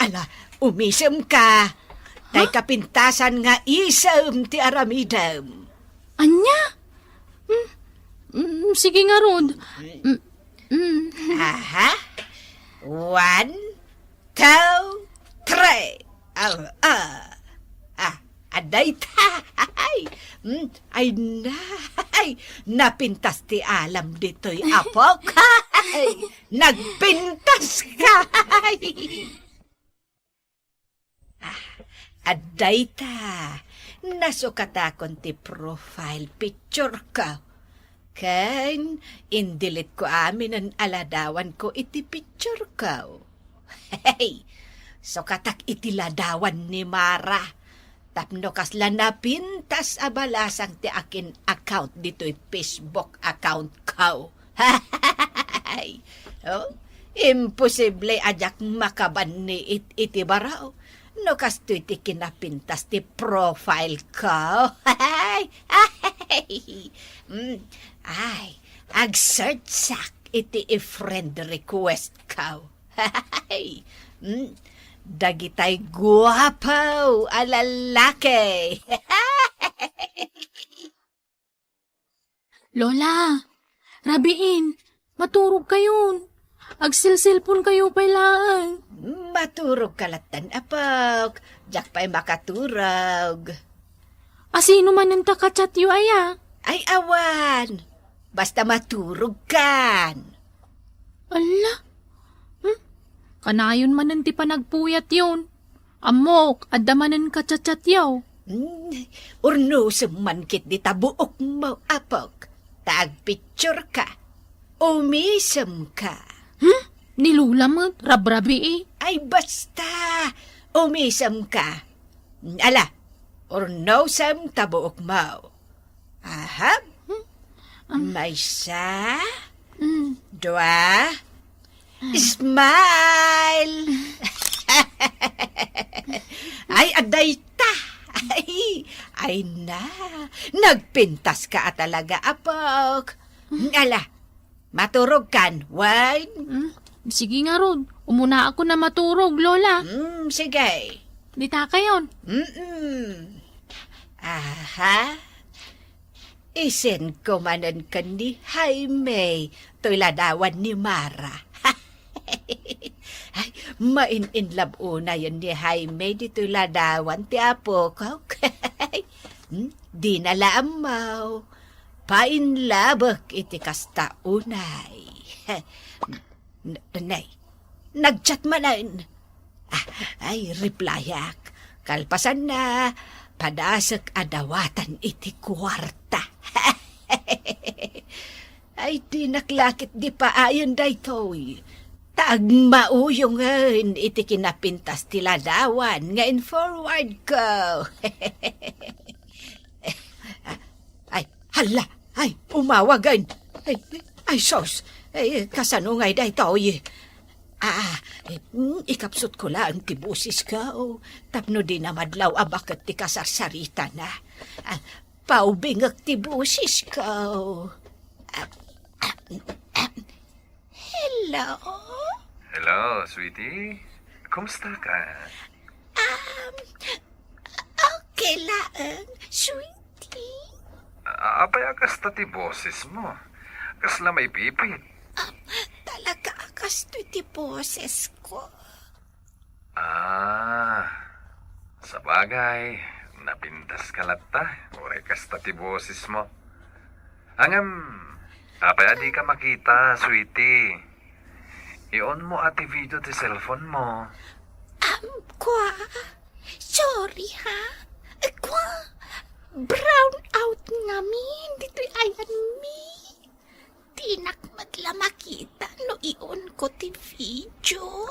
Ala, umisemka. Tay Ha? kapintasan nga isem ti aramidem. Ania? Mm, mm, sige ngarud. Mm, mm. Aha. One, two, three. Ah, ah. Ah, adayta. Mm, ay, nay. Napintas ti alam ditoy, apok. Ay, nagpintas ka. Ah, adayta, nasukatakon ti profile pictureko. Ken indelete ko aminen a ladawanko iti pictureko. Hey, sukatak iti ladawan ni Mara. Tapno kasla napintas a balasang ti akin account ditoy Facebook accountko. Hay! Oh, imposible a diak makabanniit iti baro no kastoy ti kinapintas ti profile ko. Hay! Hay! Mm, ay, ag-searchak iti i-friend request ko. Hay! Mm, dagitay guapo a lalaki. Lola, rabiin, maturogkayon. Agselselponkayo pay laeng. Maturogka lattan, apok. Diak pay makaturog. A, sino manen ta ka-chatyo aya? Ay, awan. Basta maturogkan. Ala? Hmm? Kanayon manen ti panagpuyatyon. Ammok, adda manen ka chat-chatyo. Hmm, urnosem man ketdi ta buokmo, apok. Ta agpictureka. Umisemka. Hmm? Ni Lola met, rabrabii. Ay, basta. Umisemka. Ala, urnosem ta buokmo. Aha. Hmm? Maysa, dua, smile. Ay, adda ita. Ay, ay na. Nagpintaska a talaga, apok. Ala, maturogkan, wen? Hmm? Sige ngarud, umunaakon a maturog, Lola. Hmm, sige. Dita kayon. Mm-mm. Aha. I-send ko manen ken ni Jaime toy ladawan ni Mara. Ay, main-in love unayen ni Jaime ditoy ladawan ti apok. Hmm? Dina la ammo. Painlabek iti kasta unay. N-, nay, nag-chat manen. Ah, ay, replyak. Kalpasanna, padasek a dawatan iti kuarta. Ay, dinak la ketdi paayen daytoy. Ta agmauyongen iti kinapintas ti ladawan nga in-forward ko. Ay, hala! Ay, umawagen! Ay, ay, sus! Ay, kasano ngay daytoy? Ah, eh, mm, ikapsut ko laeng ti bosis ko, tapno dina madlaw a baket ti kasarsaritana. Ah, paubingek ti bosis ko. Ah, ah, ah, Hello? Hello, sweetie. Kumusta ka? Um, okay laeng, sweetie. A-, apay a kasta ti boses mo? Kasla maipipit? Um, talaga a kastoy ti boses ko. Ah, sabagay, napintas ka latta, uray kasta ti boses mo. Ngem, apay a di ka makita, sweetie? I-on mo a ti video ti cellphone mo. Um, kwa? Sorry, ha? Kwa? Brown out ngamin ditoy ayanmi. Dinak met la makita no i-on ko ti video.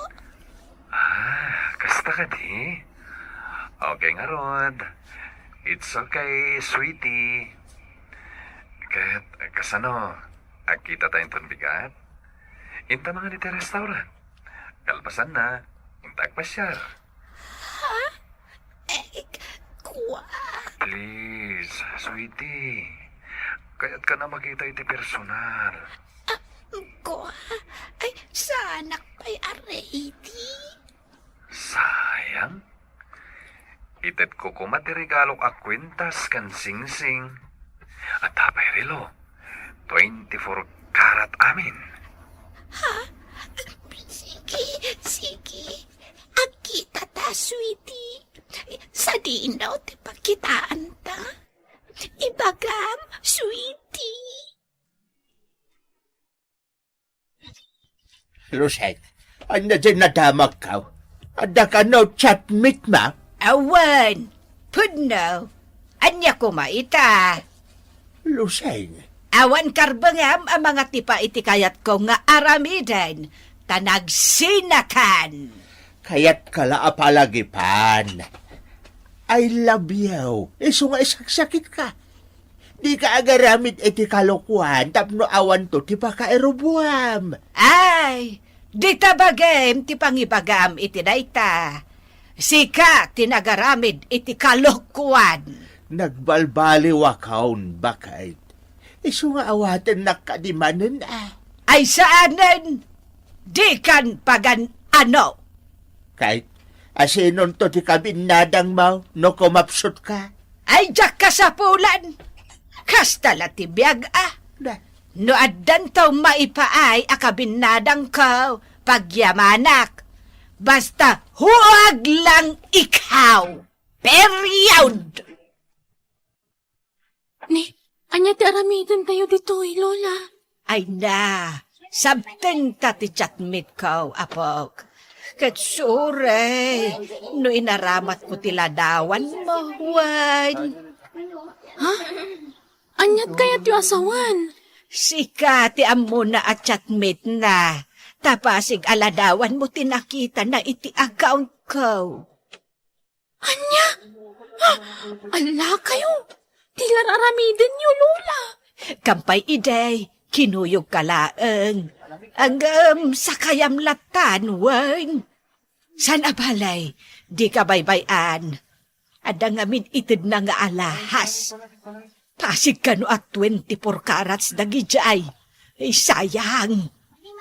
Ah, kasta kadi? Okay ngarud. It's okay, sweetie. Ket, kasano? Agkita ta inton bigat? Inta mangan iti restaurant. Kalpasanna, inta agpasiar. Ha? Eh, kwa? Please, sweetie. Kayatka a makita iti personal. Ah, kwa? Ay, saanak pay a ready. Sayang. Itedko koma ti regalok a kuintas ken singsing. Adda pay relo. Twenty-four karat amin. Ha? Sige, sige. Agkita ta, sweetie. Sadino ti pagkitaan ta? Ibagam, sweetie. Rosette, ania diay nadamagko? Adda kano chat meet mo? Awan. Pudno. Ania koma ita? Lucing. Awan karbengam a mangatipa iti kayatko nga aramiden, ta nagsinakan. Kayatka la a palagipan. I love you. Isu nga isaksakitka. Dika agaramid iti kalokuan tapno awanto ti pakairubuam. Ay, dita bagim ti pangibagam iti dayta. Sika ti nagaramid iti kalokuan. Nagbalbaliwakon, baket. Isu nga awatennak kadi manen a. Ay saanen, dikan pagan-ano. Ket asinonto ti kabinnadangmo no kumapsutka? Ay, diak kasapulan. Kasta la ti biag a. Da. No addanto maipaay a kabinnadangko, pagyamanak. Basta huag lang ikaw. Period! Ni, ania ti aramidentayo ditoy, Lola? Ay na, sabtengta ti chatmeetko, apok. Ket sure, no inaramatko ti ladawanmo, wen. Ha? Aniat kayatyo a sawen? Sika ti ammona a chatmate-na. Ta pasig a ladawanmo ti nakitana iti account-ko. Ania? Ah, allakayo! Ti la ar-aramidenyo, Lola! Kampay idi, kinuyogka laeng. Ngem sakayam latan, wen. Saan a balay, dika baybay-an. Adda ngamin itedna nga alahas. Pasig kano a twenty-four carats dagidiay. Ay, sayang.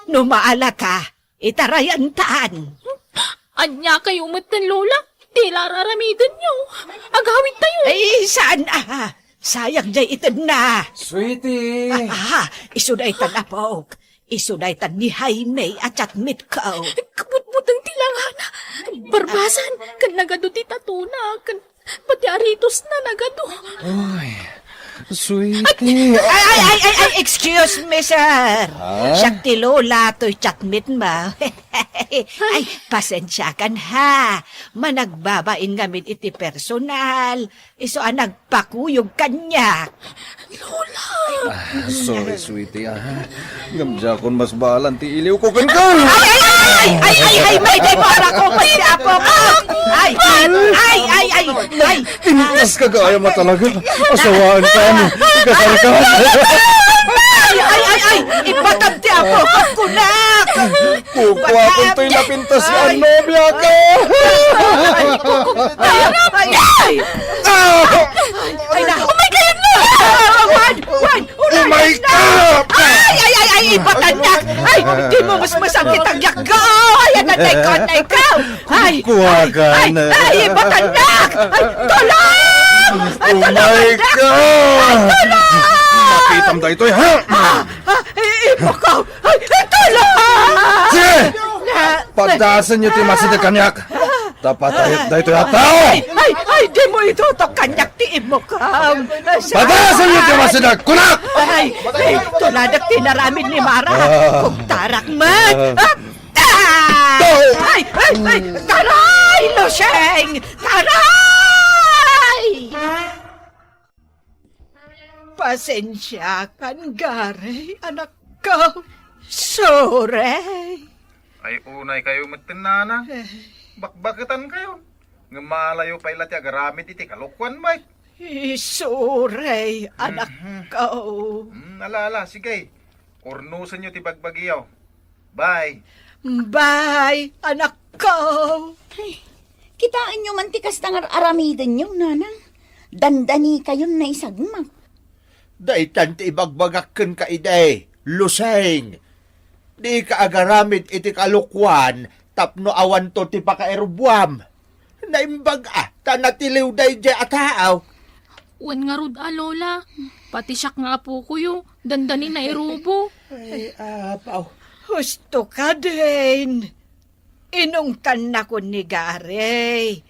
No maalata, itarayantan. Ania kayo metten, Lola? Ti la ar-aramidenyo. Agawidtayo. Ay, saan a? Sayang jay itedna. Sweetie! Ah, ah, isu daytan, apok. Isu daytan ni Jaime a chatmate-ko. Kabutbuteng ti langana. Barbasan, ken nagadu ti tatona, ken pati aritosna nagadu. Oy, sweetie. Ay, ay, ay, ay, ay, excuse me, sir. Ha? Siak ti Lola, toy chatmate-mo. Ay, pasensiakan ha. Managbabain ngamin iti personal. Isu a nagpakuyog kaniak. Lola! Ah, sorry, sweetie, ah. Ngem diakon masbalan ti iliwko kenka. Ay, ay, ay, ay, ay, ay, ay, may day mo, anak ko, may di apo ko. Ay, ay, ay, ay, ay, ay. Pintaska gayam a talaga. Asawaan ka mo. Ikasar ka. Ay, ay, ay, ay, ipatam ti apo ko, kunak. Kukuakon toy napintas nga nobia ka. Ay, ay, ay, ay. Ah! Ay, na. Oh my God! Wen! Wen! Umay ka! Ay, ay, ay, ay, ipatannak! Ay, di mo mas masakit ang yakga! Ay, ananay ko, anay ko! Ay, Kuha ka ay, na. Ay, ipatannak! Ay, tulong! Ay, tulong, Umay anak! Ka! Ay, tulong! Makitam da ito, ha? Ah, ah, i-, ipo ko! Ay, ay, tulong! Sige! Na-, Padasen niyo ti masideg kaniak! Tapatayek daytoy a tao! Ay, ay, ay, di mo itutok kaniak ti immukam! Padasen niyo ti masideg! Kunak! Ay, ay, tuladak ti inaramid ni Mara! Ah. Kugtarak met! Ah. Ah! Ay! Ay, ay, ay! Taray, Luseng! Taray! Pasensiakan, Gary, anakko. Sorry. Ay, unay kayo met, nana. Eh. Bakbaketan kayo. Ngem malayo pay la ti agaramid iti kalokuan, bay. Ay, sorry, anakko. Mhm. Hmm, ala, ala, sige. Urnusen yo ti bagbagiyo. Bye. Bye, anakko. Ay, kitaenyo man ti kasta nga ar-aramidenyo, nanang. Dandani kayon naisagmak. Daytan ti ibagbagak kenka idi, Luseng. Dika agaramid iti kalokuan tapno awanto ti pakairubbuam. Naimbag a, ta natiliw daydiay a tao. Wen ngarud a, Lola, pati siak nga apokoyo, dandani nairubo. Ay, apaw. Husto ka, Dane. Inungtannakon ni Gary.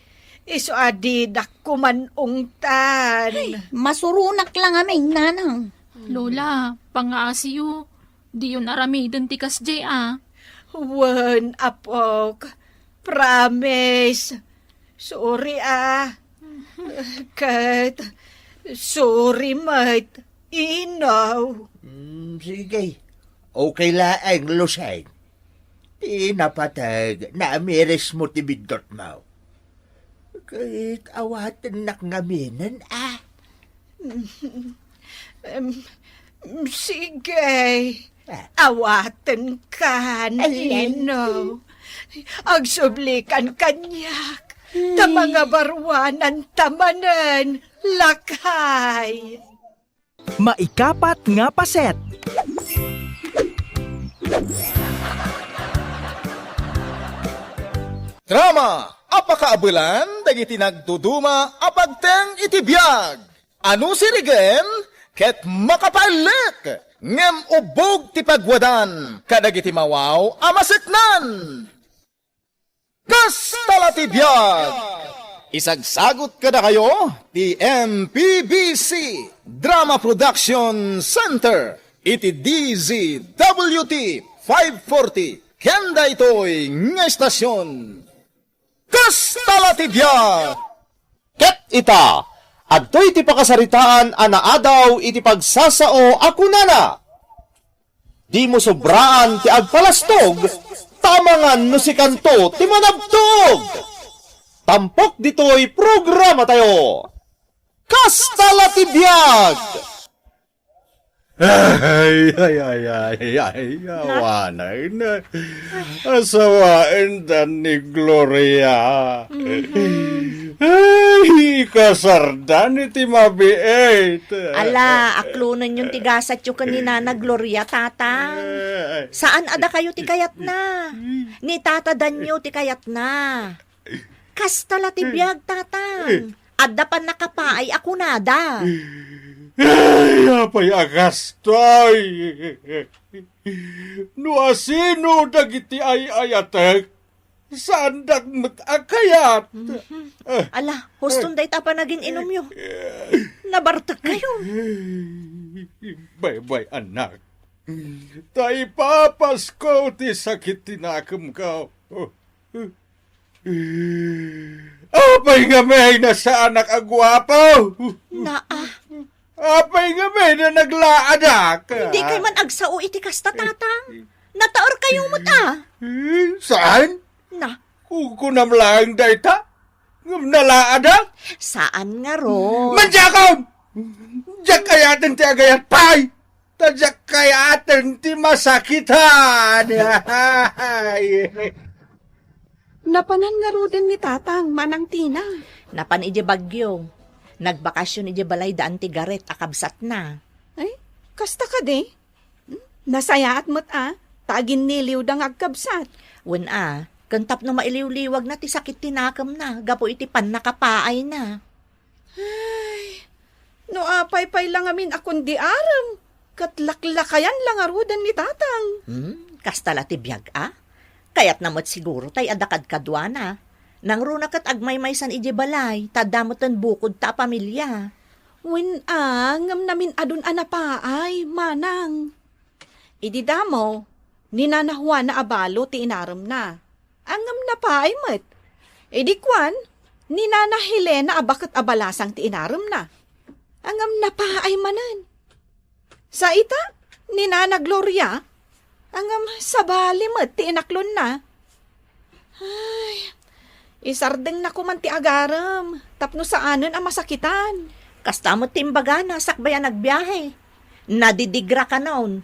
Isu a didak kuman ungtan. Ay, masuronak la ngamin, nanang. Lola, pangaasiyo, diyon aramiden ti kasdiay a. Wen, apok. Promise. Sorry a. Ket, sorry met, Ino. Mm, sige. Okay laeng, Luseng. Ti napateg, naamirismo ti biddutmo. Ket awatennak ngaminen a. Em, sige. Ah. Awatenkan, ay, ay. Ino. Agsublikan kaniak. Ta mangabaruananta manen, lakay. Maikapat nga paset. Drama a pakaabelan dagiti nagduduma a pagteng iti biag. Ano sirigen ket makapaelek, ngem ubbog ti pagwadan kadagiti mawaw a maseknan. Kasta la ti biag! Isagsagut kadakayo ti M P B C Drama Production Center iti D Z W T five forty Ken daytoy nga estasion, Kasta la ti biag! Ket ita, adtoy ti pakasaritaan a naadaw iti pagsasao a kunana, "Dimo sobraan ti agpalastog, ta amangan no sikanto ti manabtog." Tampok ditoy programatayo. Kasta la ti biag! Ay, ay, ay, ay, ay, awanan. Asawaendan ni Gloria. Mhm. Ay, ikasardan iti mabiit. Ala, aklonenyon ti gasatyo ken ni Nana Gloria, Tatang. Ay. Saan a dakayo ti kayatna. Ni Tata Danyo ti kayatna. Kasta la ti biag, Tatang. Adda pannakapaay a kunada. Ay, apay a kastoy? No asino dagiti ay-ayatek, saandak met a kayat. Mhm. Eh. Ala, huston dayta a panagin-inumyo. Nabartek kayo. Baybay, anak. Ta ipapasko ti sakit ti nakemko. Apay ngamin a saanak a guapo? Naa. Apay ngamin a naglaadak? Dikay man agsao iti kasta, Tatang. Nataor kayo met, a. Eh, saan? Na. Kukunam laeng dayta? Ngem nalaadak? Saan ngarud? Madiakon! Diak kayaten ti agayat pay! Ta diak kayaten ti masakitan. Napanan ngaruden ni Tatang, Manang Tina. Napan idiay Baguio. Nagbakasyon idiay balay da Auntie Gareth a kabsatna. Ay, kasta kadi? Hmm? Nasayaat met a, ta aginniliwda nga agkabsat. Wen a, ken tapno mailiwliwagna ti sakit ti nakemna gapu iti pannakapaayna. Ay, no apay pay la ngamin a kundi arem, ket laklakayan la ngaruden ni Tatang. Hmm, kasta la ti biag a? Kayatna met siguro tay adda kadkaduana. Nangruna ket agmaymaysan idiay balay, ta adda meten bukodta a pamilia. Wen a, ngem namin-adun a napaay, manang. Idi damo, ni Nana Juana a balo ti inaremna. Ngem napaay met. Idi kuan, ni Nana Helena a baket a balasang ti inaremna. Ngem napaay manen. Sa ita, ni Nana Gloria, ngem sabali met ti inaklonna. Ay, isardengna koman ti agarem tapno saanen a masakitan. Kasta met ti imbagana sakbay a nagbiahe. Nadidigra kanon.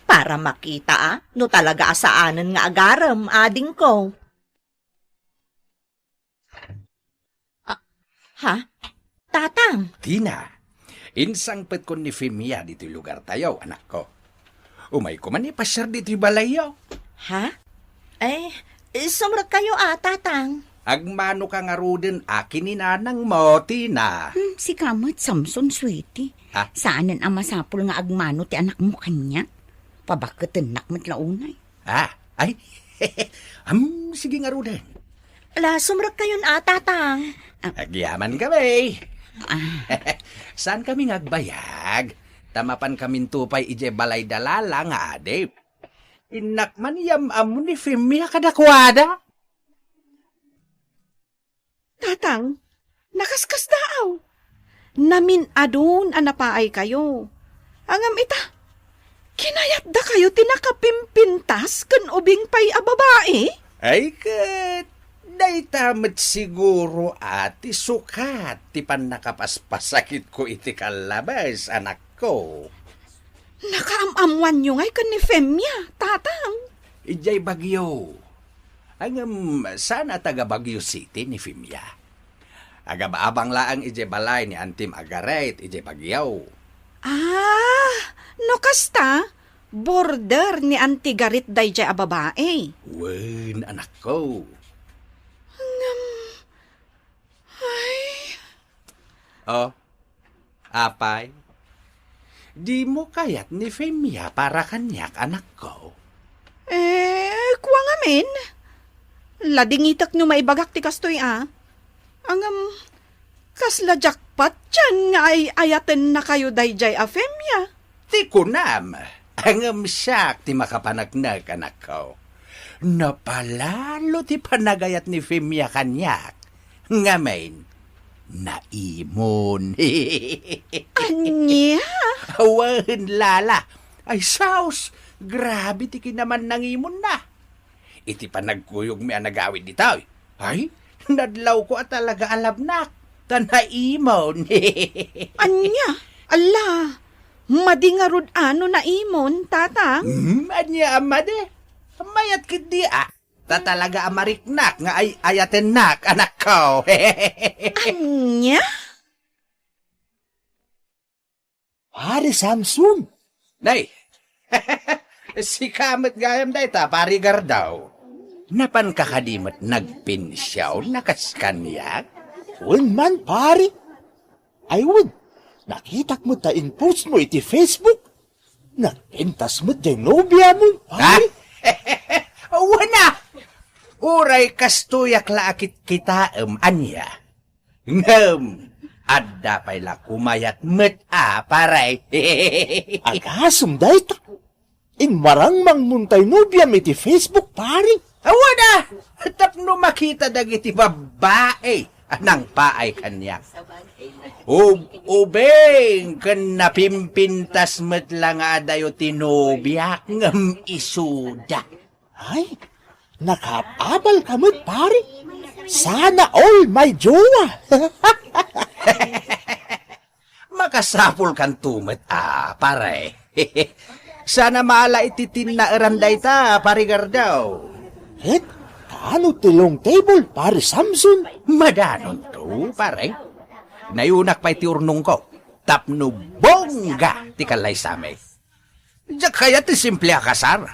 Para makita a no talaga a saanen nga agarem, adingko. Ah, ha? Tatang? Tina, insangpetkon ni Femia ditoy lugartayo, anakko. Umayko man ipasiar ditoy balayyo. Ha? Eh, sumrekkayo a, Tatang. Agmanoka ngaruden a ken ni nanangmo, Tina. Hmm, sika met, Samson, Sweetie. Ha? Saanen a masapul nga agmano ti anakmo kaniak. Pabaketennak met la unay. Ah, ay. Am, sige ngaruden. Ala, sumrekkayon a, Tatang. Ah. Agyaman kami. Ah. Saan kami nga agbayag? Ta mapan kaminto pay idiay balay da Lala nga adep. Innak man iyam-ammo ni Femia kadakuada. Tatang, nakaskasdaaw. Namin-adun a napaaykayo. Ngem ita, kinayatdakayo ti nakapimpintas ken ubing pay a babai? Ay ket, dayta met siguro a ti sukat ti pannakapaspasakitko iti kallabes, anakko. Nakaam-ammoanyo ngay ken ni Femia, Tatang? Idiay Baguio. Ngem saan a taga Baguio City ni Femia? Agab-abang laeng idiay balay ni Antim a Gareth idiay Baguio. Ah, no kasta, border ni Anti Gareth daydiay a babai. Wen, anakko. Ngem, ay. Oh, apay? Dimo kayat ni Femia para kaniak, anakko? Eh, kua ngamin. Ladingitek no maibagak ti kastoy a. Ngem, kasla jackpot dian nga ay-ayatennakayo daydiay a Femia. Ti kunam, ngem siak ti makapaneknek, anakko. Napalalo ti panagayat ni Femia kaniak. Ngamin, naimon. Ania? Awan, Lala. Ay, sus, grabe ti kinaman nangimonna. Iti panagkuyogmi a nagawid ditoy, ay, nadlawko a talaga a labnak, ta naimon. Ania? Alla, madi ngarud a no naimon, Tatang? Hmm, ania a madi? Mayat ketdi a, ta talaga a mariknak nga ay-ayatennak, anakko. Ania? Pare Samson! Nay, sika met gayam dayta, Pare Gardaw. Napanka kadi met nagpension a kas kaniak? Wen man, pare. Ay, wen, nakitak met ta in-post mo iti Facebook. Nagpintas met jay nobiam, pare. Ah? Wen a! Uray kastoyak la a kitkitaem, ania? Ngem, adda pay la kumayat met a, pare. Agasem dayta. Immarangmangmon tay nobiam iti Facebook, pare. Awan a! Tapno makita dagiti babbai a nangpaay kaniak. Ub-ubing ken napimpintas met la nga adayo ti nobiak ngem isuda. Ay, nakaab-abalka met, pare. Sana all, my jowa. Makasapulkanto met a, pare. Sana mala iti tinnaeran dayta, Pare Gardaw. Ket, kaano ti long table, Pare Samson? Madanonto, pare. Nayunak pay ti urnongko tapno bongga ti kallaysami. Diak kayat ti simple a kasar.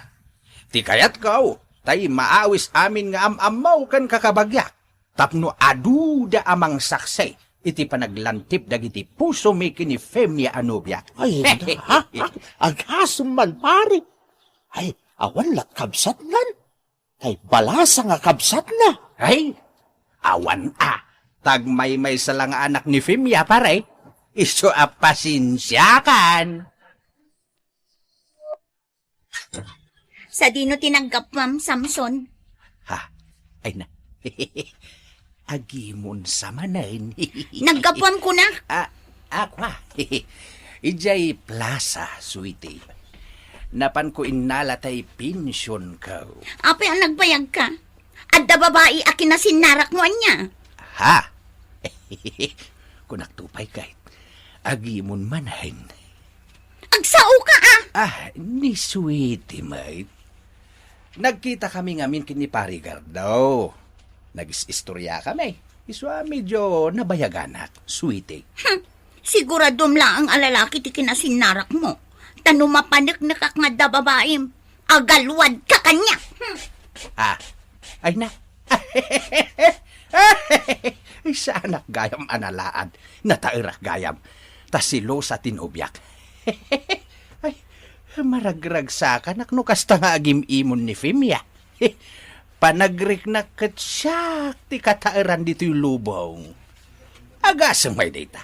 Ti kayatko, tay maawis amin nga am-ammo ken kakabagiak, tapno aduda a mangsaksi iti panaglantip dagiti pusomi ken ni Femia a nobiak. Ay, ha, ha, agasem man, pare. Ay, awan lat kabsatnan. Kay balasa nga kabsatna. Ay, awan a. Tagmaymaysa la nga anak ni Femia, pare. Isu a pasensiakan. Sadino ti naggapuam, Samson? Ha? Ay na. Agimon sa manen. Naggapuam kuna? Ah, ako, ah. Idiay plaza, sweetie. Napanko innala tay pensionko. Apay a nagbayagka? Adda babai a kinasinnarakmo ania? Ha? Kunakto pay ket, agimon manen. Agsaoka, ah! Ah, ni sweetie met. Nagkitakami ngamin ken ni Pare Gardo. Nagis-istoriakami. Isu a medyo nabayaganak, sweetie. Hmm. Siguradom laeng a lalaki ti kinasinnarakmo. Ta no mapaneknekak nga adda babaim, agalwadka kaniak. Hmm. Ah, ay na. Ay, saanak gayam a nalaad. Nataerak gayam. Ta selosa ti nobiak. Ay, maragragsakanak no kasta nga agim-imon ni Femia. Panagriknak ket siak ti kataeran ditoy lubong. Agasem pay dayta.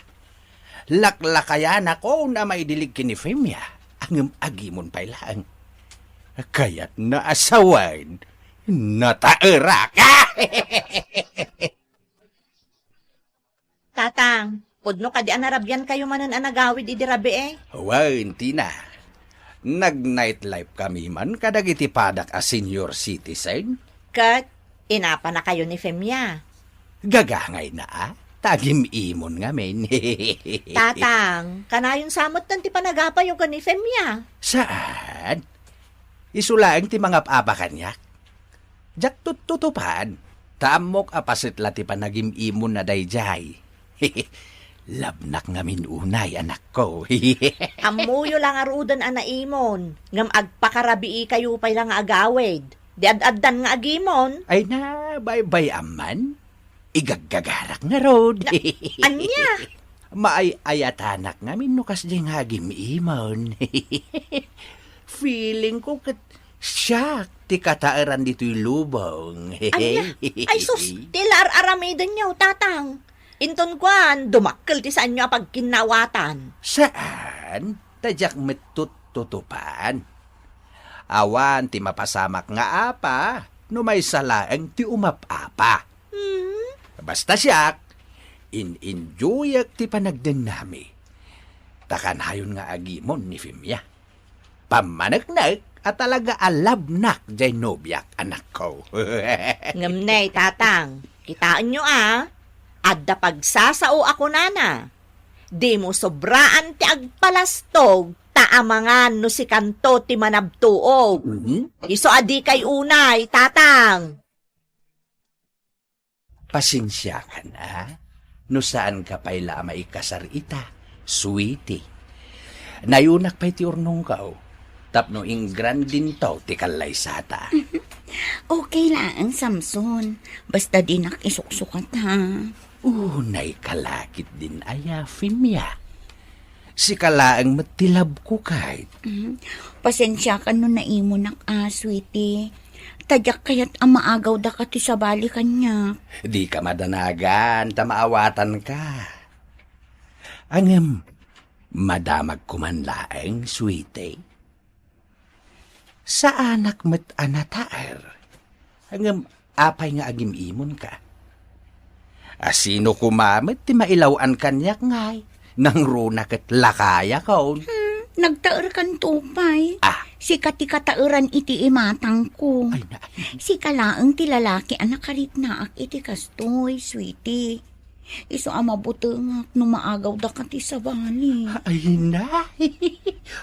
Laklakayanak a maidilig ken ni Femia, ngem agimon pay laeng. Kayatna a sawen, nataerak. Tatang, pudno kadi a narabiankayo manen a nagawid idi rabii? Wen, Tina. Nag-nightlife kami man kadagiti padak a senior citizen. Ket inapanakayo ni Femia? Gagangayna a, ta agim-imon ngamin. Tatang, kanayon sa metten ti panagapayo ken ni Femia? Saan? Isu laeng ti mangap-apa kaniak. Diak tuttutupan, ta ammok a paset la ti panagim-imonna daydiay. Labnak ngamin unay, anakko. Ammoyo la ngaruden a naimon, ngem agpakarabiikayo pay la nga agawid. Di ad-addan nga agimon. Ay na, baybay-am man. Igaggagarak ngarud. Na, ania? Maay-ayatanak ngamin no kasdiay nga agim-imon. Feeling ko ket siak ti kataeran ditoy lubong. Ania? Ay sus, ti la ar-aramidenyo, tatang. Inton kuan, dumakkel ti saanyo a pagkinnawatan. Saan? Ta diak met tuttutupan. Awan ti mapasamak nga apa no maysa laeng ti umap-apa. Hmm? Basta siak, in-enjoyak ti panagdennami. Ta kanayon nga agimon ni Femia. Pammaneknek a talaga a labnak jay nobiak, anakko. Ngem ne, Tatang, kitaenyo a, adda pagsasao a kunana. Dimo sobraan ti agpalastog, ta amangan no sikanto ti manabtuog. Mhm. Isu a dikay unay, Tatang. Pasensiakan a, no saanka pay la a maikasar ita, sweetie. Nayunak pay ti urnongko, tapno ingrandinto ti kallaysata. Okay laeng, Samson. Basta dinak isuksukat, ha? Unay kalakit din aya, Femia. Sika laeng met ti labko, kayt. Mm. Pasensiakan no naimonak a, sweetie. Ta diak kayat a maagaw daka ti sabali kaniak. Dika madanagan ta maawatanka. Ngem, madamagko man laeng, sweetie. Saanak met a nataer. Ngem apay nga agim-imonka? A, sino koma met ti mailaw-an kaniak ngay? Nangruna ket lakayakon. Hmm, nagtaerkanto pay. Ah. Sika ti kataeran iti imatangko. Ay, na. Sika laeng ti lalaki a nakariknaak iti kastoy, sweetie. Isu a mabutengak no maagaw daka ti sabali. Ay, na.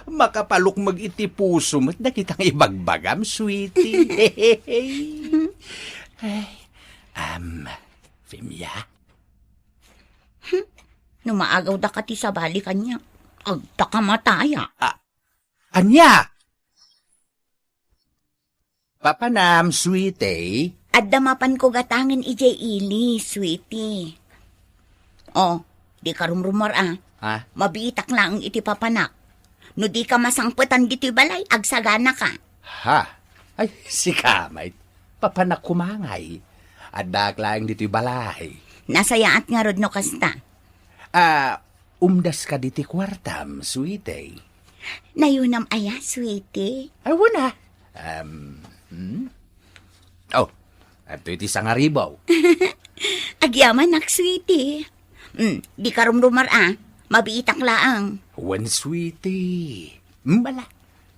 Makapalukmeg iti puso met dagita nga ibagbagam, sweetie. Ay, am, Femia? Hmm? No maagaw daka ti sabali kaniak, agta ka mataya. Ah, ania? Papanam, sweetie? Adda mapanko gatangen idiay ili, sweetie. Oh, dika rumrumuar a. Ha? Mabiitak laeng iti papanak. No dika masangpetan ditoy balay, agsaganaka. Ha? Ay, sika met. Papanak koma ngay. Addaak laeng ditoy balay. Nasayaat ngarud no kasta. Ah, umdaska ditoy kuartam, sweetie. Nayunam aya, sweetie? Ay, wen a. Um, hmm? Oh, adtoy ti sangaribaw. Agyamanak, sweetie. Hmm, dika rumrumuar a. Mabiitak laeng. Wen, sweetie. Hmm, bala.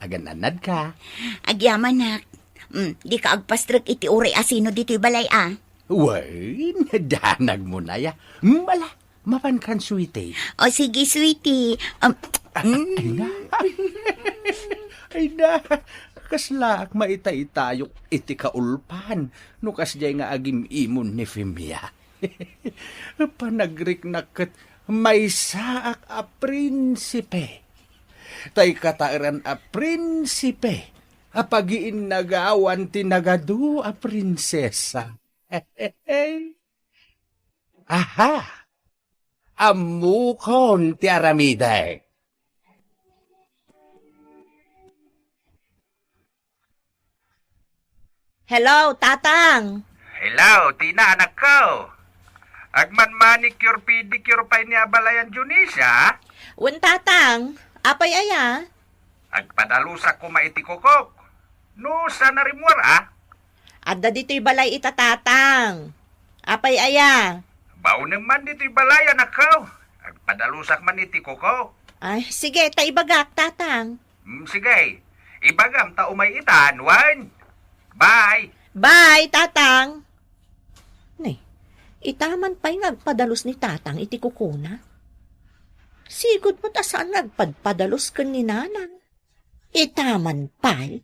Agan-annadka. Agyamanak. Hmm, dika agpastrek iti uray a sino ditoy balay a. Wen, danagmo na ya. Hmm, bala. Mapankan, sweetie. O, sige, sweetie. Um, ah, mm. Ay na. Ay na. Kaslaak maitaytayok iti kaulpan no kasdiay nga agim-imon ni Femia. Panagriknak ket maysaak a prinsipe. Tay kataeran a prinsipe a pagiinnagawan ti nagadu a prinsesa. Aha! Ammokon ti aramidek. Hello, Tatang. Hello, Tina, anakko. Agman-manicure, pedicure pay ni abalayan Dionisia? Wen, Tatang. Apay aya? Agpadalusak koma iti kukok. No saan a rimmuar a? Adda ditoy balay ita, Tatang. Apay aya? Baonem man ditoy balay, anakko. Agpadalusak man iti kukok. Ay, sige, ta ibagak, Tatang. Mm, sige. Ibagam ta umay itan, wen. Bye. Bye, Tatang. Nay, ita man pay nga agpadalus ni Tatang iti kukona. Sigud met a saan nga agpadpadalus ken ni Nanang. Ita man pay.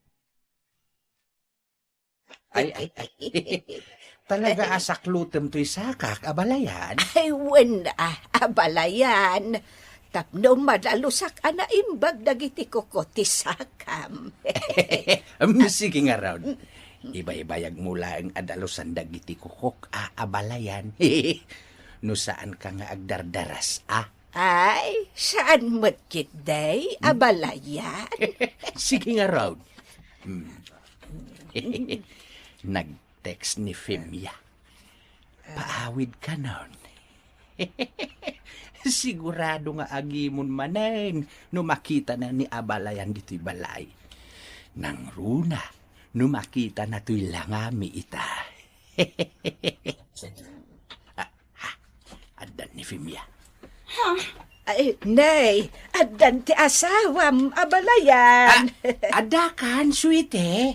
Ay, ay, ay. Talaga a saklutem toy sakak, abalayan. Ay, wen a, abalayan. Tapno madalusak a naimbag dagiti kuko ti sakam. Em, sige ngarud. Ibaybayagmo laeng a dalusan dagiti kukok a abalayan. No saanka nga agdardaras a. Ay, saan met ketdi, abalayan? Sige ngarud. Hmm. Nag-text ni Femia. Paawid kanon. Sigurado nga agimon manen no makitana ni abalayan ditoy balay. Nangruna no makitana toy langami ita. Ah, ah, addan ni Femia. Ha? Ay, nay, addan ti asawam, abalayan. Ah, adda kan, sweetie?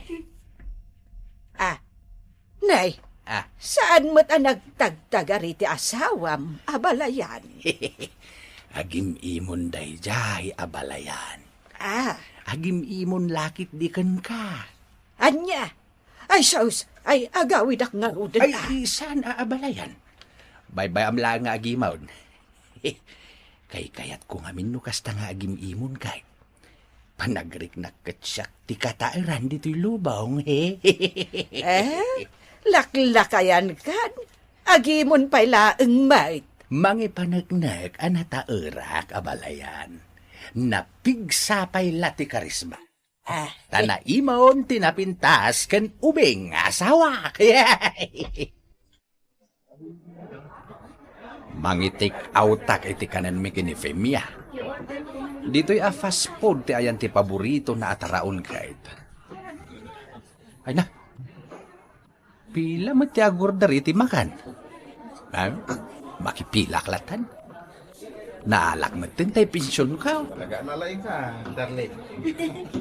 Ah, nay, ah, saan met a nagtagtagari ti asawam, abalayan? Agim-imon daydiay, abalayan. Ah. Agim-imon lakit di kenka. Ania? Ay, sus! Ay, agawidak ngaruden, ay, ah. Saan a abalayan? Baybay-am laeng nga agimon. Kaykayatko ngamin no kasta nga agim-imon, kay panagriknak ket siak ti kataeran ditoy lubong. Eh? Laklakayan kan? Agimon pay laeng met. Mangipaneknek a nataerak, abalayan. Napigsa pay la ti karisma. Ah. Ta naimon ti napintas ken ubing nga asawak. Mangi-take out-ak iti kanenmi ken ni Femia. Ditoy a fast food ti ayan ti paboritona a taraon, kayat. Ay na. Pila met ti agorder iti makan? Ha? Makipilak latan. Naalak metten tay pensionko. Talaga, nalaing ka, darling.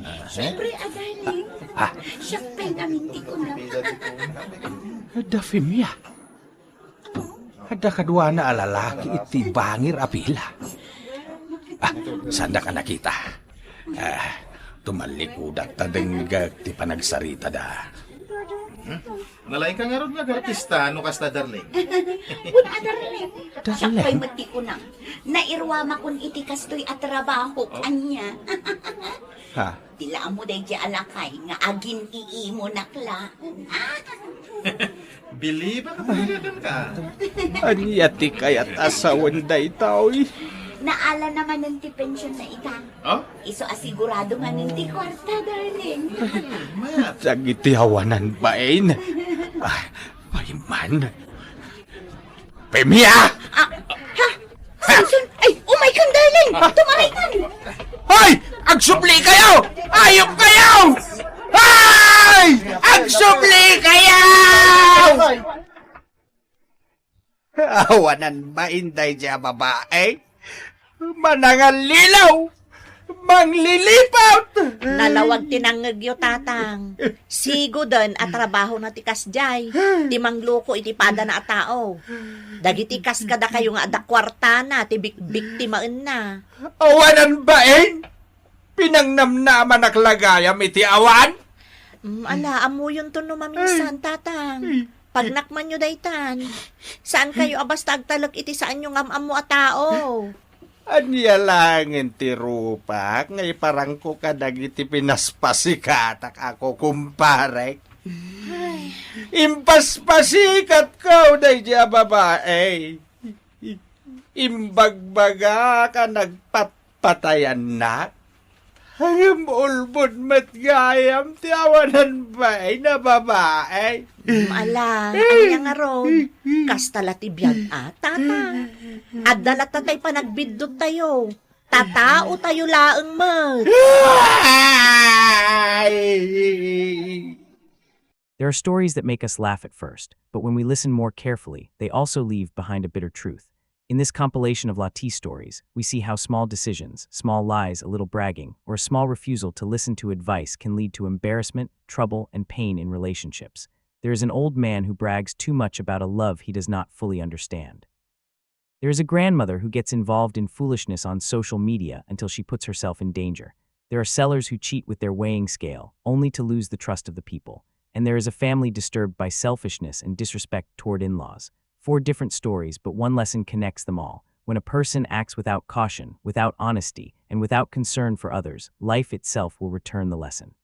Ah, eh? Siyempre, a darling. Ah. Siak pay ngamin ti kunam. Adda Femia. Adda kaduana a lalaki iti bangir a pila. Ah, saandak a nakita. Ah, tumallikudak ta dengngeg ti panagsaritada. Hmm? Nalaing ka ngarud nga agartista, no kasta, darling? Kuna, darling. Darling? Siak pay met ti kunam. Nairuamakon iti kastoy a trabaho, oh, ania. Ha? Ti la ammo daydiay a lakay nga agin-iimonak laeng. Believe ka talaga kenka. Ania ti kayat a sawen daytoy? Naala na manen ti pensionna ita. Oh? Isu a sigurado manen ti kuarta, darling. Mayat. Dagiti awanan bain. Ah, paiman. Femia! Ah, ha? Samson! Ay, umay kan, darling! Tumaray kan! Hoy! Agsubli kayo! Ayop kayo! Hoy! Agsubli kayo! Awanan bain daydiay a babae. Manangallilaw! Mangliliput! Nalawag ti nangngegyo, Tatang. Siguden a trabahona ti kasdiay, ti mangluko iti padana a tao. Dagiti kas kadakayo nga adda kuartana ti bikbiktimaenna. Awanan bain! Pinangnamnamanak la gayam iti awan? Mm, ala, ammoyonto no maminsan, Tatang. Pagnakmanyo daytan. Saankayo a basta agtalek iti saanyo nga am-ammo a tao. Ania laengen ti rupak nga iparangko kadagiti pinaspasikatko a kukumparek? Ay. Impaspasikat ko daydiay a babae. Imbagbagak a nagpatpatayannak. Ngem ulbod met gayam ti awanan bain a babae. Mm, ala, ania ngarud? Kasta la ti biag a, Tatang. Adda latta tay panagbiddutayo. Tataotayo laeng met. Ay! There are stories that make us laugh at first, but when we listen more carefully, they also leave behind a bitter truth. In this compilation of Lati stories, we see how small decisions, small lies, a little bragging, or a small refusal to listen to advice can lead to embarrassment, trouble, and pain in relationships. There is an old man who brags too much about a love he does not fully understand. There is a grandmother who gets involved in foolishness on social media until she puts herself in danger. There are sellers who cheat with their weighing scale, only to lose the trust of the people. And there is a family disturbed by selfishness and disrespect toward in laws. Four different stories, but one lesson connects them all. When a person acts without caution, without honesty, and without concern for others, life itself will return the lesson.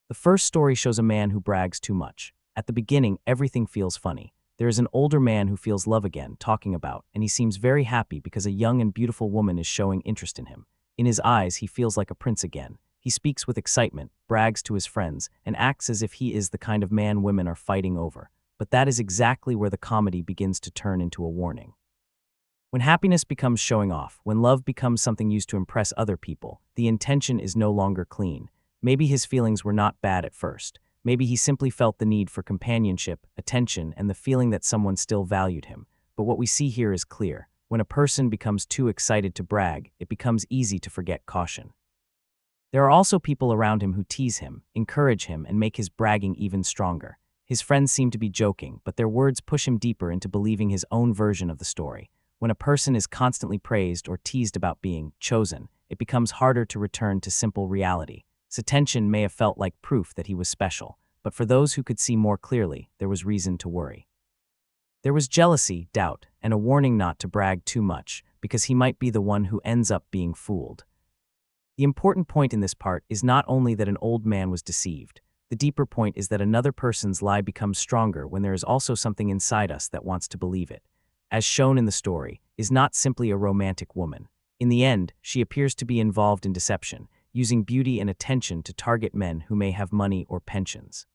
The first story shows a man who brags too much. At the beginning, everything feels funny. There is an older man who feels love again, talking about, and he seems very happy because a young and beautiful woman is showing interest in him. In his eyes, he feels like a prince again. He speaks with excitement, brags to his friends, and acts as if he is the kind of man women are fighting over. But that is exactly where the comedy begins to turn into a warning. When happiness becomes showing off, when love becomes something used to impress other people, the intention is no longer clean. Maybe his feelings were not bad at first. Maybe he simply felt the need for companionship, attention, and the feeling that someone still valued him. But what we see here is clear. When a person becomes too excited to brag, it becomes easy to forget caution. There are also people around him who tease him, encourage him, and make his bragging even stronger. His friends seem to be joking, but their words push him deeper into believing his own version of the story. When a person is constantly praised or teased about being chosen, it becomes harder to return to simple reality. His attention may have felt like proof that he was special, but for those who could see more clearly, there was reason to worry. There was jealousy, doubt, and a warning not to brag too much, because he might be the one who ends up being fooled. The important point in this part is not only that an old man was deceived. The deeper point is that another person's lie becomes stronger when there is also something inside us that wants to believe it. As shown in the story, is not simply a romantic woman. In the end, she appears to be involved in deception, using beauty and attention to target men who may have money or pensions.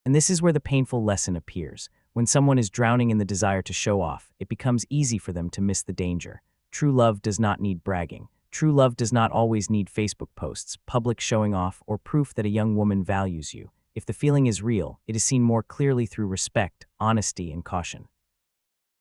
And this is where the painful lesson appears. When someone is drowning in the desire to show off, it becomes easy for them to miss the danger. True love does not need bragging. True love does not always need Facebook posts, public showing off, or proof that a young woman values you. If the feeling is real, it is seen more clearly through respect, honesty, and caution.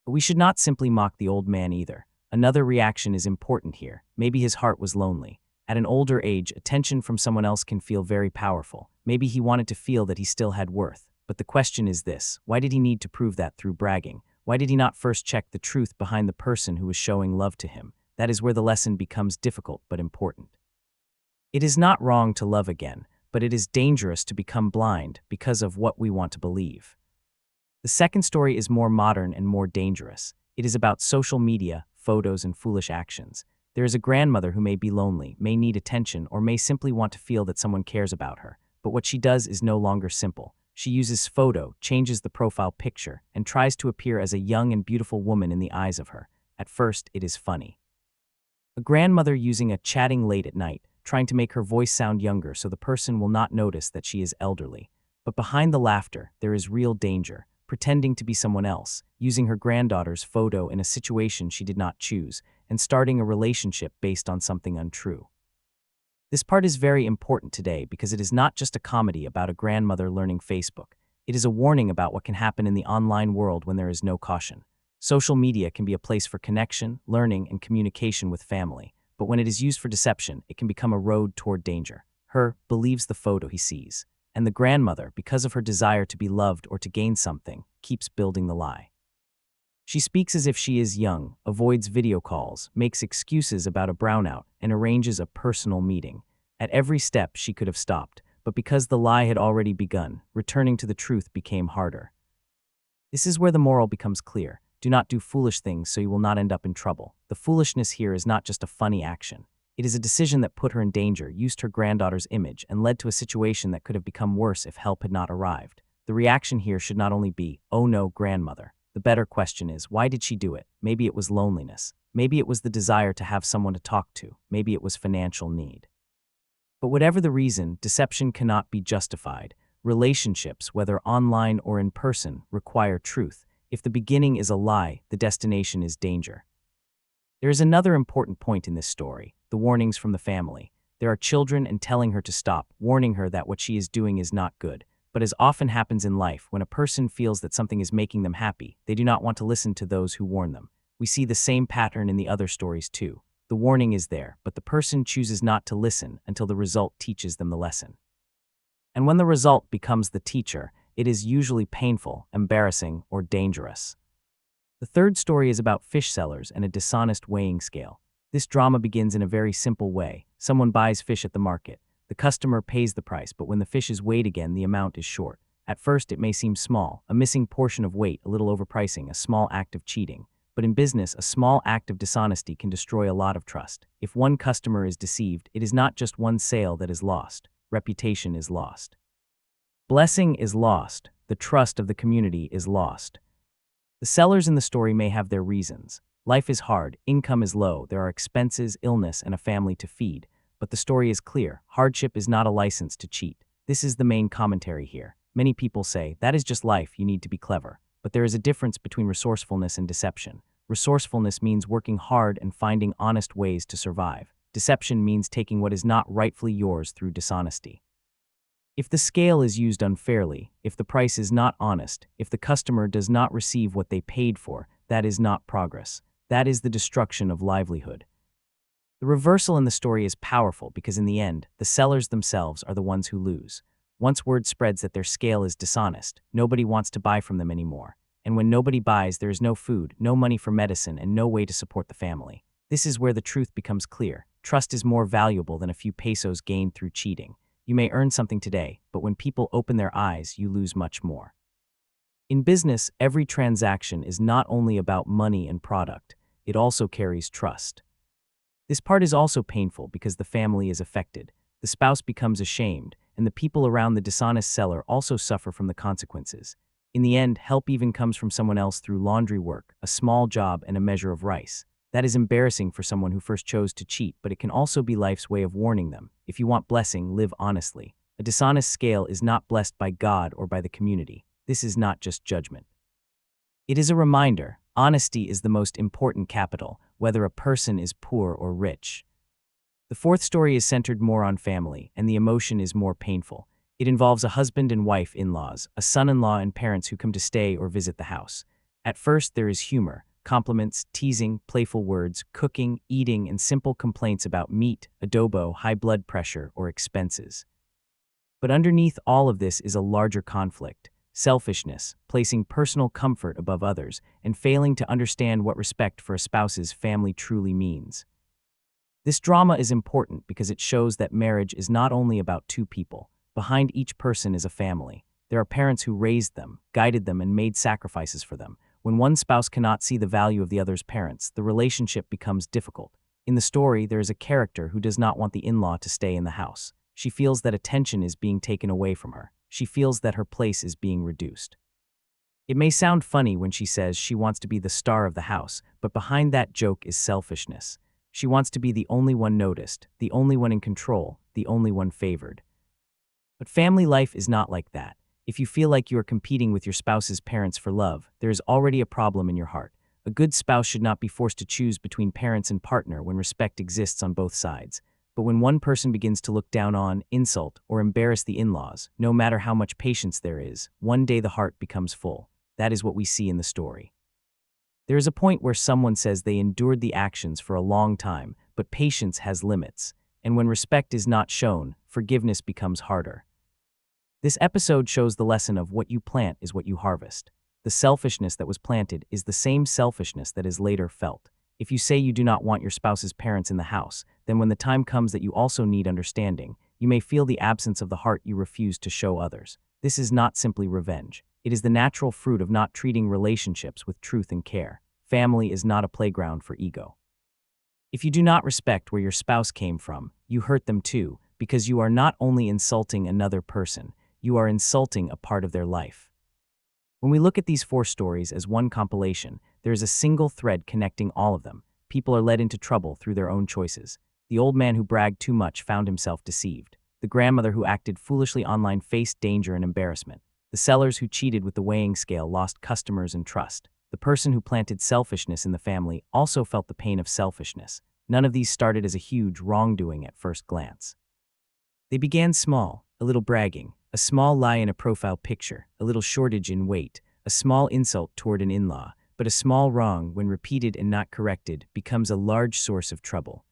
But we should not simply mock the old man either. Another reaction is important here. Maybe his heart was lonely. At an older age, attention from someone else can feel very powerful. Maybe he wanted to feel that he still had worth. But the question is this: why did he need to prove that through bragging? Why did he not first check the truth behind the person who was showing love to him? That is where the lesson becomes difficult but important. It is not wrong to love again, but it is dangerous to become blind because of what we want to believe. The second story is more modern and more dangerous. It is about social media, photos, and foolish actions. There is a grandmother who may be lonely, may need attention, or may simply want to feel that someone cares about her. But what she does is no longer simple. She uses photo, changes the profile picture, and tries to appear as a young and beautiful woman in the eyes of her. At first, it is funny. A grandmother using a chatting late at night, trying to make her voice sound younger so the person will not notice that she is elderly. But behind the laughter, there is real danger, pretending to be someone else, using her granddaughter's photo in a situation she did not choose, and starting a relationship based on something untrue. This part is very important today because it is not just a comedy about a grandmother learning Facebook. It is a warning about what can happen in the online world when there is no caution. Social media can be a place for connection, learning, and communication with family, but when it is used for deception, it can become a road toward danger. Her believes the photo he sees, and the grandmother, because of her desire to be loved or to gain something, keeps building the lie. She speaks as if she is young, avoids video calls, makes excuses about a brownout, and arranges a personal meeting. At every step, she could have stopped, but because the lie had already begun, returning to the truth became harder. This is where the moral becomes clear. Do not do foolish things so you will not end up in trouble. The foolishness here is not just a funny action. It is a decision that put her in danger, used her granddaughter's image, and led to a situation that could have become worse if help had not arrived. The reaction here should not only be, "Oh no, grandmother." The better question is, why did she do it? Maybe it was loneliness. Maybe it was the desire to have someone to talk to. Maybe it was financial need. But whatever the reason, deception cannot be justified. Relationships, whether online or in person, require truth. If the beginning is a lie, the destination is danger. There is another important point in this story, the warnings from the family. There are children and telling her to stop, warning her that what she is doing is not good. But as often happens in life, when a person feels that something is making them happy, they do not want to listen to those who warn them. We see the same pattern in the other stories too. The warning is there, but the person chooses not to listen until the result teaches them the lesson. And when the result becomes the teacher, it is usually painful, embarrassing, or dangerous. The third story is about fish sellers and a dishonest weighing scale. This drama begins in a very simple way. Someone buys fish at the market. The customer pays the price, but when the fish is weighed again, the amount is short. At first, it may seem small, a missing portion of weight, a little overpricing, a small act of cheating. But in business, a small act of dishonesty can destroy a lot of trust. If one customer is deceived, it is not just one sale that is lost. Reputation is lost. Blessing is lost. The trust of the community is lost. The sellers in the story may have their reasons. Life is hard, income is low, there are expenses, illness, and a family to feed. But the story is clear. Hardship is not a license to cheat. This is the main commentary here. Many people say, "That is just life, you need to be clever." But there is a difference between resourcefulness and deception. Resourcefulness means working hard and finding honest ways to survive. Deception means taking what is not rightfully yours through dishonesty. If the scale is used unfairly, if the price is not honest, if the customer does not receive what they paid for, that is not progress. That is the destruction of livelihood. The reversal in the story is powerful because in the end, the sellers themselves are the ones who lose. Once word spreads that their scale is dishonest, nobody wants to buy from them anymore. And when nobody buys, there is no food, no money for medicine, and no way to support the family. This is where the truth becomes clear. Trust is more valuable than a few pesos gained through cheating. You may earn something today, but when people open their eyes, you lose much more. In business, every transaction is not only about money and product, it also carries trust. This part is also painful because the family is affected, the spouse becomes ashamed, and the people around the dishonest seller also suffer from the consequences. In the end, help even comes from someone else through laundry work, a small job, and a measure of rice. That is embarrassing for someone who first chose to cheat, but it can also be life's way of warning them. If you want blessing, live honestly. A dishonest scale is not blessed by God or by the community. This is not just judgment. It is a reminder, honesty is the most important capital, whether a person is poor or rich. The fourth story is centered more on family, and the emotion is more painful. It involves a husband and wife, in-laws, a son-in-law, and parents who come to stay or visit the house. At first, there is humor, compliments, teasing, playful words, cooking, eating, and simple complaints about meat, adobo, high blood pressure, or expenses. But underneath all of this is a larger conflict: selfishness, placing personal comfort above others, and failing to understand what respect for a spouse's family truly means. This drama is important because it shows that marriage is not only about two people. Behind each person is a family. There are parents who raised them, guided them, and made sacrifices for them. When one spouse cannot see the value of the other's parents, the relationship becomes difficult. In the story, there is a character who does not want the in-law to stay in the house. She feels that attention is being taken away from her. She feels that her place is being reduced. It may sound funny when she says she wants to be the star of the house, but behind that joke is selfishness. She wants to be the only one noticed, the only one in control, the only one favored. But family life is not like that. If you feel like you are competing with your spouse's parents for love, there is already a problem in your heart. A good spouse should not be forced to choose between parents and partner when respect exists on both sides. But when one person begins to look down on, insult, or embarrass the in-laws, no matter how much patience there is, one day the heart becomes full. That is what we see in the story. There is a point where someone says they endured the actions for a long time, but patience has limits, and when respect is not shown, forgiveness becomes harder. This episode shows the lesson of what you plant is what you harvest. The selfishness that was planted is the same selfishness that is later felt. If you say you do not want your spouse's parents in the house, then when the time comes that you also need understanding, you may feel the absence of the heart you refuse to show others. This is not simply revenge. It is the natural fruit of not treating relationships with truth and care. Family is not a playground for ego. If you do not respect where your spouse came from, you hurt them too, because you are not only insulting another person, you are insulting a part of their life. When we look at these four stories as one compilation, there is a single thread connecting all of them. People are led into trouble through their own choices. The old man who bragged too much found himself deceived. The grandmother who acted foolishly online faced danger and embarrassment. The sellers who cheated with the weighing scale lost customers and trust. The person who planted selfishness in the family also felt the pain of selfishness. None of these started as a huge wrongdoing at first glance. They began small: a little bragging, a small lie in a profile picture, a little shortage in weight, a small insult toward an in-law. But a small wrong, when repeated and not corrected, becomes a large source of trouble.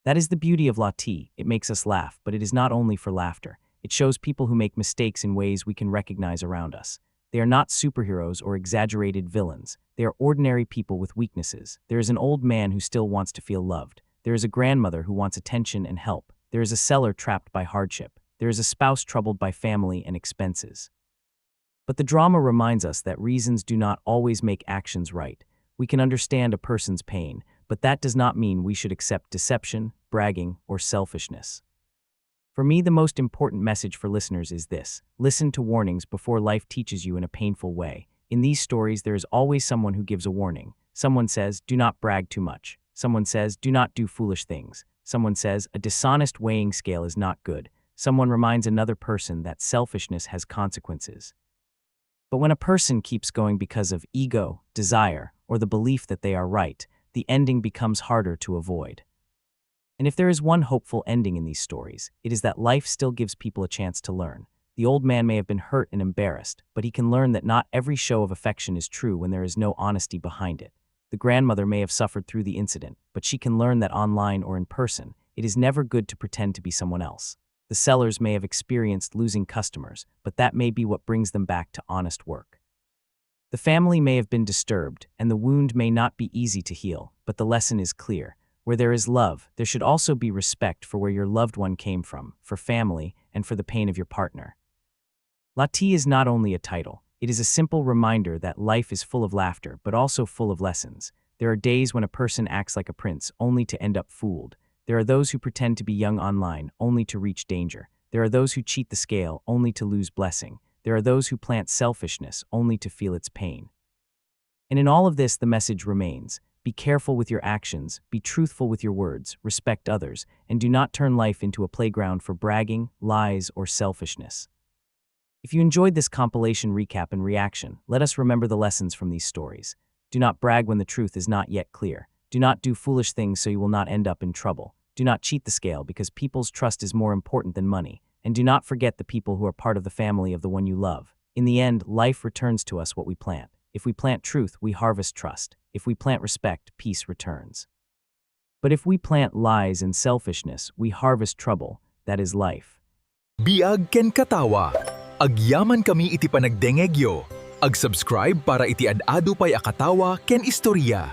That is the beauty of Lati. It makes us laugh, but it is not only for laughter. It shows people who make mistakes in ways we can recognize around us. They are not superheroes or exaggerated villains. They are ordinary people with weaknesses. There is an old man who still wants to feel loved. There is a grandmother who wants attention and help. There is a seller trapped by hardship. There is a spouse troubled by family and expenses. But the drama reminds us that reasons do not always make actions right. We can understand a person's pain, but that does not mean we should accept deception, bragging, or selfishness. For me, the most important message for listeners is this: listen to warnings before life teaches you in a painful way. In these stories, there is always someone who gives a warning. Someone says, "Do not brag too much." Someone says, "Do not do foolish things." Someone says, "A dishonest weighing scale is not good." Someone reminds another person that selfishness has consequences. But when a person keeps going because of ego, desire, or the belief that they are right, the ending becomes harder to avoid. And if there is one hopeful ending in these stories, it is that life still gives people a chance to learn. The old man may have been hurt and embarrassed, but he can learn that not every show of affection is true when there is no honesty behind it. The grandmother may have suffered through the incident, but she can learn that online or in person, it is never good to pretend to be someone else. The sellers may have experienced losing customers, but that may be what brings them back to honest work. The family may have been disturbed, and the wound may not be easy to heal, but the lesson is clear. Where there is love, there should also be respect for where your loved one came from, for family, and for the pain of your partner. Lati is not only a title, it is a simple reminder that life is full of laughter, but also full of lessons. There are days when a person acts like a prince, only to end up fooled. There are those who pretend to be young online, only to reach danger. There are those who cheat the scale, only to lose blessing. There are those who plant selfishness, only to feel its pain. And in all of this, the message remains. Be careful with your actions, be truthful with your words, respect others, and do not turn life into a playground for bragging, lies, or selfishness. If you enjoyed this compilation recap and reaction, let us remember the lessons from these stories. Do not brag when the truth is not yet clear. Do not do foolish things so you will not end up in trouble. Do not cheat the scale, because people's trust is more important than money. And do not forget the people who are part of the family of the one you love. In the end, life returns to us what we plant. If we plant truth, we harvest trust. If we plant respect, peace returns. But if we plant lies and selfishness, we harvest trouble. That is life. Biag ken katawa. Agyaman kami iti panagdengegyo. Ag-subscribe para iti ad-adu pay a katawa ken istorya.